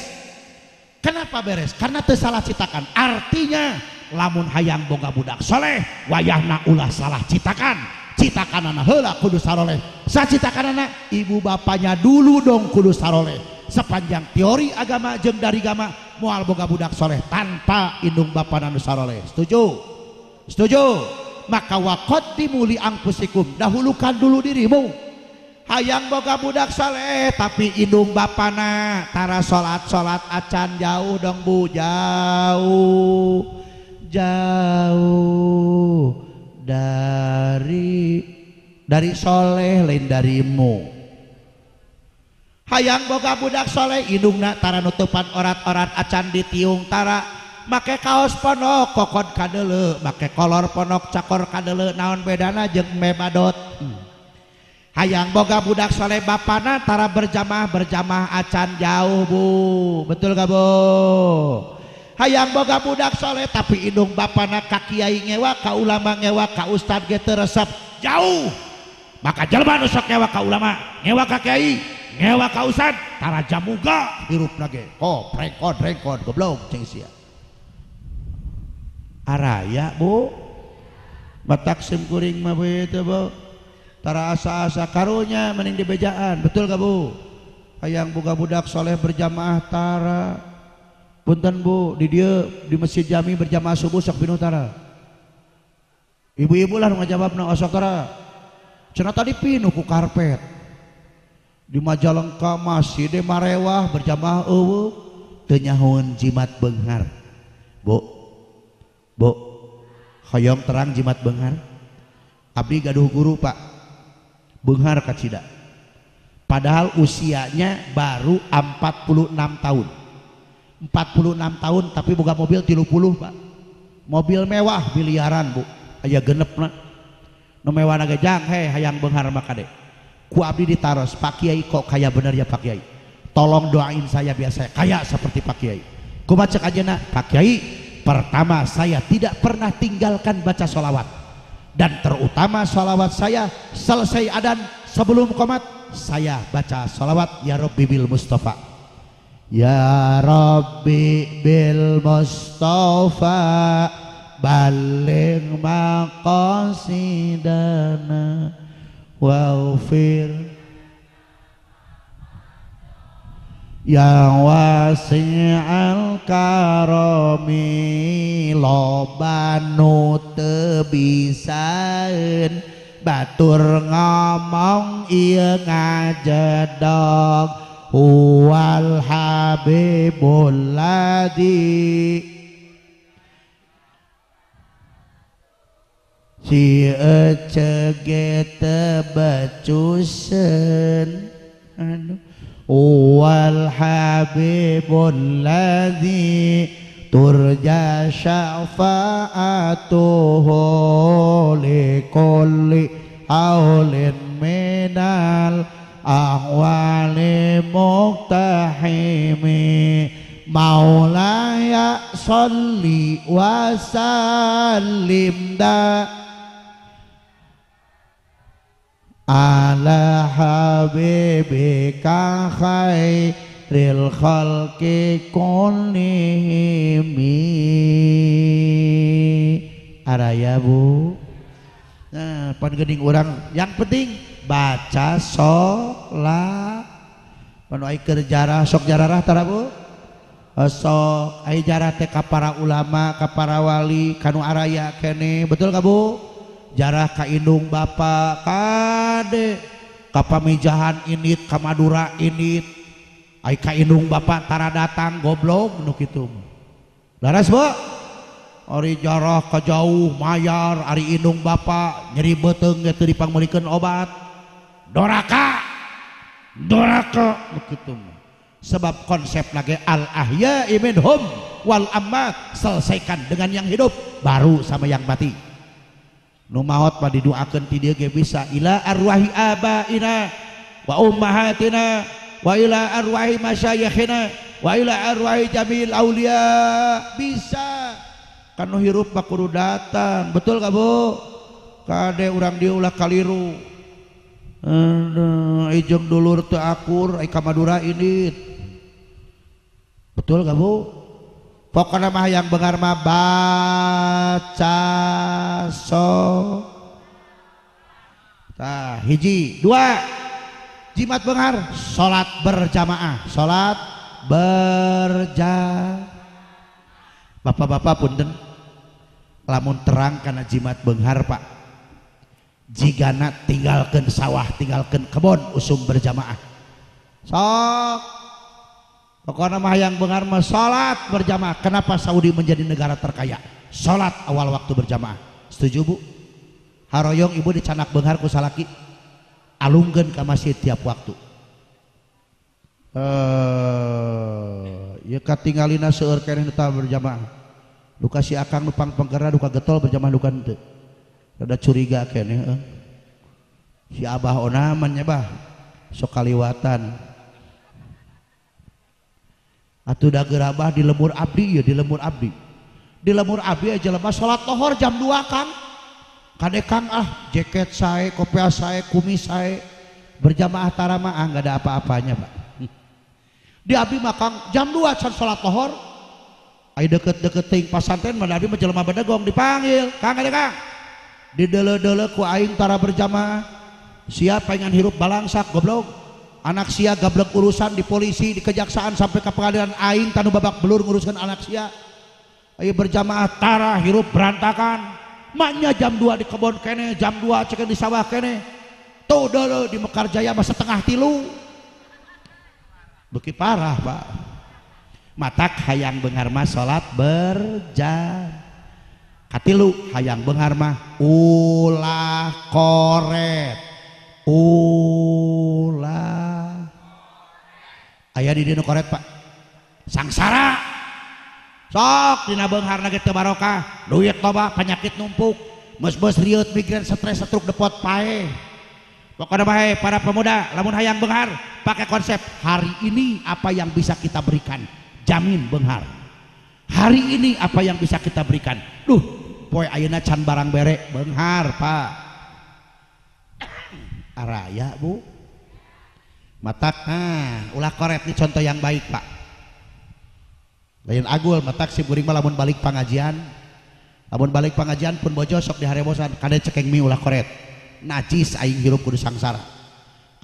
Kenapa beres? Karena teu salah citakan. Artinya lamun hayang boga budak soleh wayahna ulah salah citakan. Citakanana heula kudu saroleh. Sacitakanana ibu bapaknya dulu dong kudu saroleh. Sepanjang teori agama jeung dari agama moal boga budak soleh tanpa indung bapana nu saroleh. Setuju? Setuju? Maka waqaddimu li anfusikum, dahulukan dulu dirimu. Hayang boga budak soleh tapi indung bapana tara salat-salat acan, jauh dong Bu, jauh jauh dari soleh lain darimu. Hayang boga budak soleh indungna tara nutupan orat-orat acan ditiung, tara make kaos ponok kokod kadele, make kolor ponok cakor kadele, naon bedana jeung mebadot. Hayang boga budak soleh bapana tara berjamaah, berjamaah acan, jauh Bu, betul gak Bu? Hayang boga budak soleh tapi indung bapana ka kiai ngewa, ka ulama ngewa, ka ustad ge teu resep, jauh. Maka jelema nu sok ngewa ka ulama, ngewa ka kiai, ngewa ka ustad, tara jamuga hirupna ge. Kop rengkon rengkon goblok cing sia. Araya Bu, batak sim kuring mah teh Bu. Tara asa-asa karunya mending dibejaan, betul gak Bu? Hayang boga budak soleh berjamaah tara. Punten Bu, di dia di masjid jami berjamaah subuh sok pinuh tara. Ibu-ibu lah nu ngajawabna osok tara. Cenah tadi pinuh ku karpet. Di Majalengka masih di Marewah berjamaah eueuh teu nyahoeun jimat beunghar. Bu, Bu, hoyong terang jimat beunghar. Abdi gaduh guru Pak, beunghar kacida. Padahal usianya baru 46 tahun. 46 tahun tapi boga mobil 30 Pak. Mobil mewah biliaran Bu. Aya genepna. Nu mewahna ge jang heh hayang beunghar mah kade. Ku abdi ditaros, Pak Kiai kok kaya bener ya Pak Kiai. Tolong doain saya biar saya kaya seperti Pak Kiai. Kumaha cek ajeuna? Pak Kiai, pertama saya tidak pernah tinggalkan baca sholawat. Dan terutama sholawat saya selesai adan sebelum qomat saya baca sholawat ya Rabbi bil Mustafa. Ya Rabbi bil Mustafa baligh maqasidana waghfir ya wasi'al karami loba nu teu bisaeun batur ngomong ieu ngajedog huwal habibul ladzi si ece ge teu becuseun anu wal habibul ladzi turja syafa'atuhu likulli haulin minal ahwali muqtahimi maulaya sholli wa sallim da ala habibika khairil khalqi kullihim. Araya Bu. Nah, pan geuning urang yang penting baca sholat. Pan ai keur jarah sok jararah tara Bu? Sok ai jarah teh ka para ulama, ka para wali, kanu araya keneh, betul ka Bu? Jarah ka indung bapak kade ka pamijahan init ka Madura init ai ka indung bapak tara datang goblok nu kitu laras Bu. Ari jarah ka jauh mayar ari indung bapak nyeri beuteung ge teu dipangmeulikeun obat doraka doraka nu kitu. Sebab konsep lagi al ahya'i minhum wal ammat, selesaikan dengan yang hidup baru sama yang mati. Nu maot mah didoakeun ti dieu ge bisa ila arwahi abaina wa ummahatina wa ila arwahi masyayikhina wa ila arwahi jamil aulia, bisa kan nu hirup mah kudu datang, betul ka Bu? Kade urang dieu ulah kaliru. Ijeng dulur teu akur ai ka Madura indit, betul ka Bu? Pokoknya mah yang bengar mah baca so. Tah hiji, dua, jimat bengar salat berjamaah, salat berjamaah. Bapak-bapak punten lamun terang kana jimat benghar Pak. Jigana tinggalkeun sawah, tinggalkeun kebon usum berjamaah. Sok pokoknya mah yang bengar mah salat berjamaah. Kenapa Saudi menjadi negara terkaya? Salat awal waktu berjamaah. Setuju Bu? Haroyong ibu dicanak benghar ku salaki, alungkeun ka masjid tiap waktu. Ya katingalina seueur keneh nu teu berjamaah. Duka si akang nu pangpengkerna duka getol berjamaah duka henteu. Rada curiga keneh heuh. Si abah onaman nya bah, sok kaliwatan. Atuh da gerabah di lemur abdi ya, di lemur abdi. Di lemur abdi aja jelema salat lohor jam 2 Kang. Kade Kang ah jaket sae, kopiah sae, kumis sae, berjamaah tarama ah enggak ada apa-apanya Pak. Di abdi mah Kang jam 2 can salat lohor. Ai deket-deket teuing pasantren mah abdi mah jelema bedegong dipanggil, Kang kade Kang. Dideuleu-deuleu ku aing tara berjamaah. Siapa yang hirup balangsak goblok. Anak sia gablek urusan di polisi, di kejaksaan sampai ke pengadilan aing tanu babak belur nguruskan anak sia. Ayo berjamaah tara hirup berantakan. Maknya jam 2 di kebon kene, jam 2 cekin di sawah kene. Tuh dulu di Mekarjaya mah 2:30. Beki parah Pak. Matak hayang benghar mah salat berjamaah. Katilu hayang benghar mah ulah koret. Ulah Aya di dieu nu koret Pak. Sangsara. Sok dina beungharna ge teu barokah, duit loba, penyakit numpuk, meus-meus rieut, migrain, stres, stroke, depot, paeh. Pokoknya bae para pemuda lamun hayang beunghar pakai konsep hari ini apa yang bisa kita berikan, jamin beunghar. Hari ini apa yang bisa kita berikan. Duh, poe ayeuna can barang bere beunghar, Pak. Araya, Bu. Matak nah, ulah koret nih contoh yang baik, Pak. Lain agul matak si kuring mah lamun balik pangajian. Lamun balik pangajian pun bojo sok diharebosan kade cekeng mi ulah koret. Najis aing hirup kudu sangsara.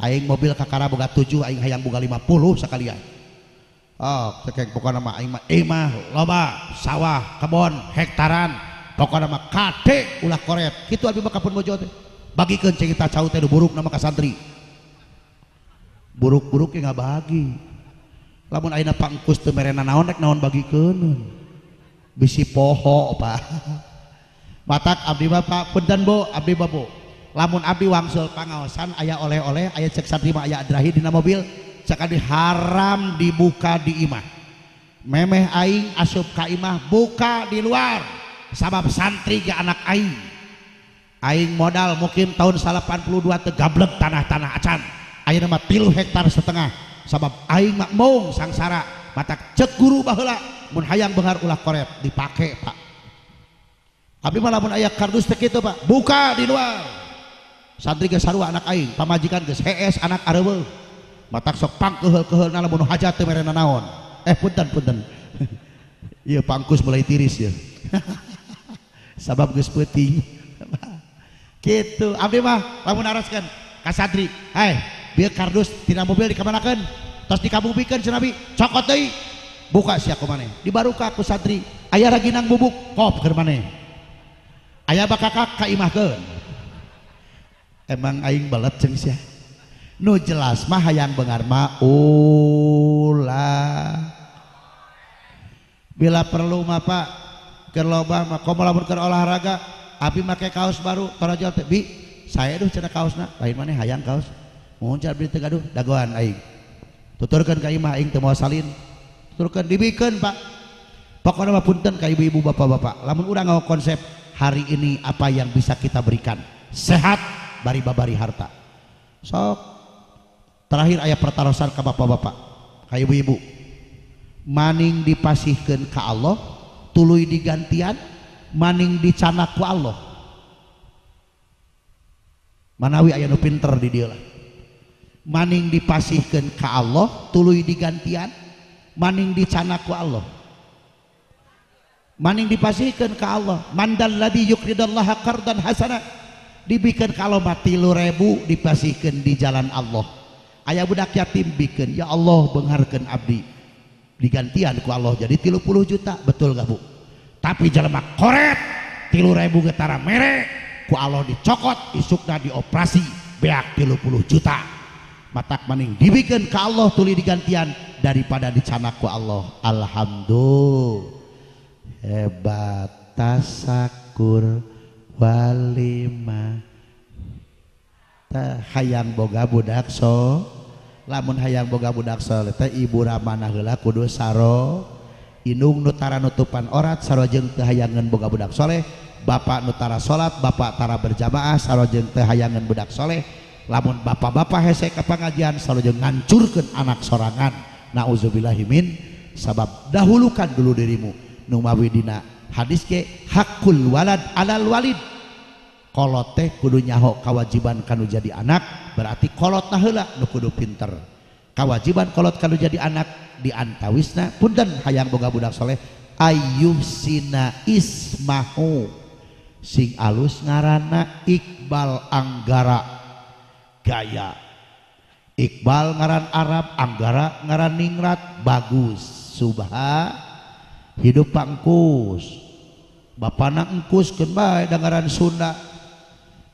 Aing mobil kakara boga 7, aing hayang boga 50 sekalian. Oh, cekeng pokona mah aing mah imah loba, sawah, kebon, hektaran. Pokona mah kade ulah koret. Kitu abi mah ka pun bojo teh. Bagikeun cerita cau teh nu buruk nama ka santri. Buruk-buruk ge ngabagi. Lamun ayeuna pangkus teu merena naon rek naon bagikeun. Bisi poho, Pak. Matak abdi mah Pak, punten Bu, abdi mah Bu. Lamun abdi wangsul pangaosan aya oleh-oleh, aya cek santri mah aya adrahi dina mobil, cek abdi haram dibuka di imah. Memeh aing asup ka imah buka di luar. Sabab santri ge anak aing. Aing modal mukim tahun 82 teu gablek tanah-tanah acan. Ayeuna mah 3,5 hektar. Sabab aing mah mung sangsara. Matak cek guru baheula mun hayang beunghar ulah koret dipake, Pak. Abdi mah lamun aya kardus teh kitu, Pak, buka di luar. Santri geus sarua anak aing, pamajikan geus hees anak areuweuh. Matak sok pangkeuheul-keuheulna lamun hajat teu merena naon. Punten-punten. Ieu pangkus mulai tiris ya. Sabab geus peuting. Kitu abdi mah lamun naroskeun ka santri, "Hai, bieu kardus tina mobil dikamanakeun? Tos dikabubikeun cenah abi, cokot deui." Buka sia ku maneh. Dibaruka ku santri, aya raginang bubuk, kop keur maneh. Aya bakakak ka imahkeun. Emang aing belet jeung sia. Nu jelas mah hayang beunghar mah ulah. Bila perlu mah Pak, keur loba mah komo lamun keur olahraga, abi make kaos baru torojol teh, "Bi, sae duh cenah kaosna." Lain maneh hayang kaos. Mohon cenah abdi teu gaduh, dagoan aing. Tuturkeun ka imah aing teu moal salin. Tuturkeun dibikeun, Pak. Pokona mah punten ka ibu-ibu bapak-bapak. Lamun urang ngawo konsep hari ini apa yang bisa kita berikan? Sehat bari babari harta. Sok terakhir aya pertarosan ka bapak-bapak, ka ibu-ibu. Maning dipasihkeun ka Allah, tuluy digantian, maning dicanak ku Allah. Manawi aya nu pinter di dieu lah. Maning dipasihkeun ka Allah, tuluy digantian, maning dicanak ku Allah. Maning dipasihkeun ka Allah, mandal ladzi yuqridallaha qardan hasana. Dibikeun ka Allah mah 3.000 dipasihkeun di jalan Allah. Aya budak yatim bikeun, ya Allah beungharkeun abdi. Digantian ku Allah jadi 30 juta, betul gak Bu? Tapi jelema koret 3.000 getara mere ku Allah dicokot, isukna dioperasi beak 30 juta. Matak maning dibikeun ka Allah tuluy digantian daripada dicanak ku Allah. Alhamdulillah. Hebat tasakur walima hayang boga budak so. Lamun hayang boga budak soleh teh ibu ramana heula kudu saro indung nu tara nutupan orat sarojeng teu hayangeun boga budak soleh, bapak nu tara salat, bapak tara berjamaah sarojeng teu hayangeun budak soleh. Lamun bapak-bapak hese ka pangajian sarojeng ngancurkeun anak sorangan. Nauzubillahi min sabab dahulukan dulu dirimu. Nu mawi dina hadis ge hakul walad alal walid. Kolot teh kudu nyaho kewajiban kanu jadi anak, berarti kolot na heula nu kudu pinter. Kewajiban kolot kanu jadi anak di antawisna punten hayang boga budak soleh ayyusina ismahu sing alus ngaranna Iqbal Anggara gaya. Iqbal ngaran Arab, Anggara ngaran ningrat, bagus. Subha hidup pangkus. Bapana engkus keun bae da ngaran Sunda.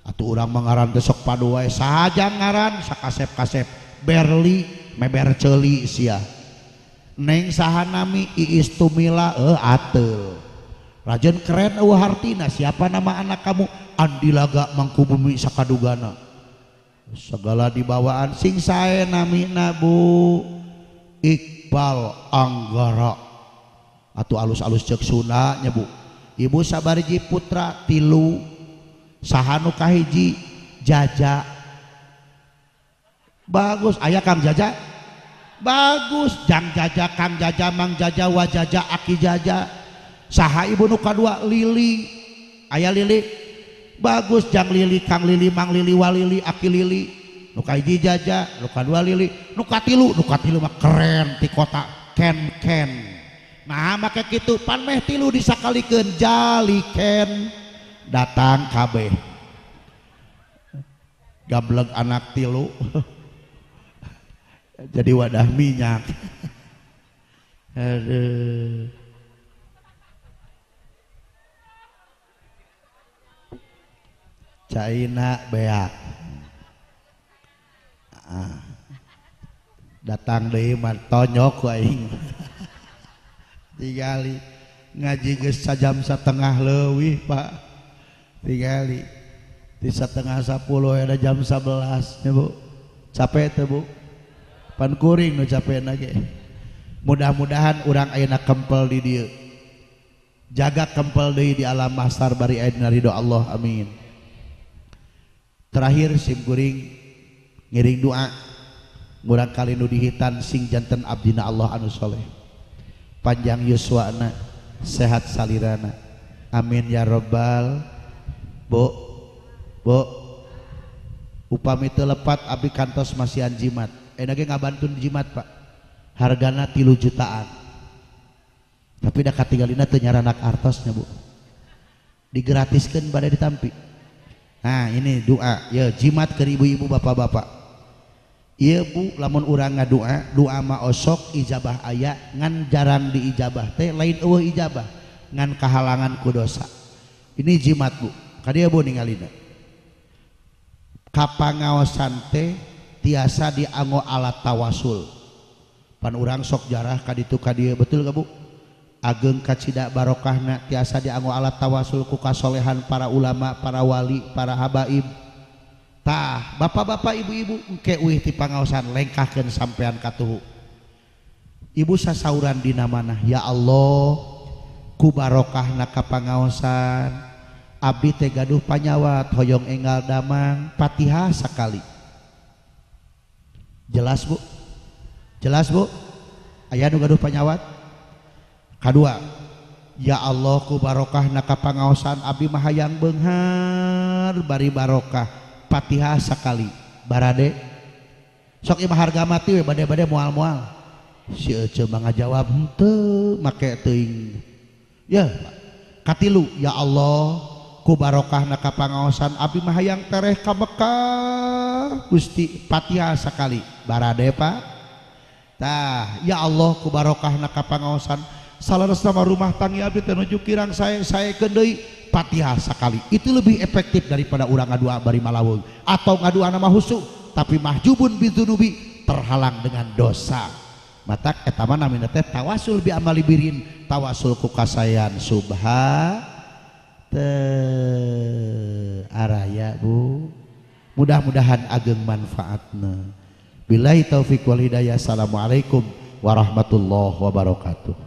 Atuh urang mah ngaran teh sok padu wae sahaja ngaran sakasep-kasep Berli meber ceuli sia. Neng saha nami Iis Tumila ateul. Rajen keren eueuh hartina, siapa nama anak kamu? Andi Laga Mangkubumi sakadugana. Segala dibawaan sing sae namina Bu. Iqbal Anggara atau alus-alus cek Sunda nya Bu. Ibu sabariji putra 3 saha nu kahiji Jaja. Bagus aya Kang Jaja. Bagus Jang Jaja, Kang Jaja, Mang Jaja, Wajaja, Aki Jaja. Saha ibu nu kadua Lili. Aya Lili. Bagus Jang Lili, Kang Lili, Mang Lili, Walili, Aki Lili. Nu kahiji Jaja, nu kadua Lili, nu katilu mah keren ti kota Ken-Ken. Nah make kitu pan meh 3 disakalikeun Jaliken datang kabeh. Gablek anak 3 jadi wadah minyak. Aduh. Caina beak. Ah. Datang deui mah tonyok ku aing. Tingali ngaji geus sajam setengah leuwih Pak. Tingali di 9:30 ada jam 11 nya Bu. Capek teu Bu? Pan kuring nu capek ge. Mudah-mudahan urang ayeuna kempel di dieu. Jaga kempel deui di alam mahsyar bari ayeuna ridho Allah, amin. Terakhir sim kuring ngiring doa murang kali nu dihitan sing janten abdina Allah anu soleh. Panjang yuswana, sehat salirana. Amin ya robbal. Bu, Bu, upami teu lepat abdi kantos masihan jimat. Enak ge ngabantun jimat Pak. Hargana 3 jutaan. Tapi da katinggalina teu nyaranak artosnya Bu. Digratiskeun bade ditampi. Nah ini doa, ya jimat ke ibu-ibu bapak-bapak. Iya Bu, lamun urang ngadoa, doa mah osok ijabah aya ngan jarang diijabah teh lain eueuh ijabah ngan kahalangan ku dosa. Ini jimat Bu. Ka dieu Bu ningalina. Kapangaosan teh tiasa dianggo alat tawasul. Pan urang sok jarah ka ditu ka dieu, betul gak Bu? Ageng kacida barokahna tiasa dianggo alat tawasul ku kasolehan para ulama, para wali, para habaib. Tah, bapak-bapak, ibu-ibu engke uih ti pangaosan lengkahkeun sampean katuhu. Ibu sasauran dina manah, ya Allah, ku barokahna ka pangaosan abdi teh gaduh panyawat hoyong enggal damang Fatihah sakali. Jelas Bu? Jelas Bu? Aya nu gaduh panyawat? Kadua, ya Allah ku barokahna ka pangaosan abdi mah hayang beunghar bari barokah Fatihah sakali. Barade sok ieu mah harga mati we bade-bade moal-moal. Si ece mah ngajawab henteu make teuing. Ya katilu, ya Allah ku barokahna ka pangaosan abdi mah hayang tereh ka Mekah Gusti Fatihah sakali. Barade Pak. Tah, ya Allah ku barokahna ka pangaosan salaresna rumah tangga abdi teh nuju kirang sae-saekeun deui Fatihah sakali. Itu lebih efektif daripada urang ngadua bari malawung atau ngadua nama husu tapi mahjubun bidzunubi, terhalang dengan dosa. Matak eta mah namina teh tawasul bi amali birin, tawasul ku kasayan subha teu araya Bu. Mudah-mudahan ageng manfaatna. Billahi taufik wal hidayah. Assalamualaikum warahmatullahi wabarakatuh.